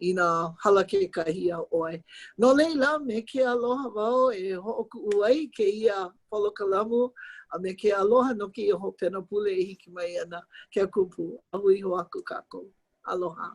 inā hala kekahi iā ʻoe. No laila, me ke aloha wau e hoʻokuʻu ai kēia polokalamu a me ke aloha no kēia hopena pule e hiki mai ana. Ke Akua pū. A hui hou aku kākou. Aloha.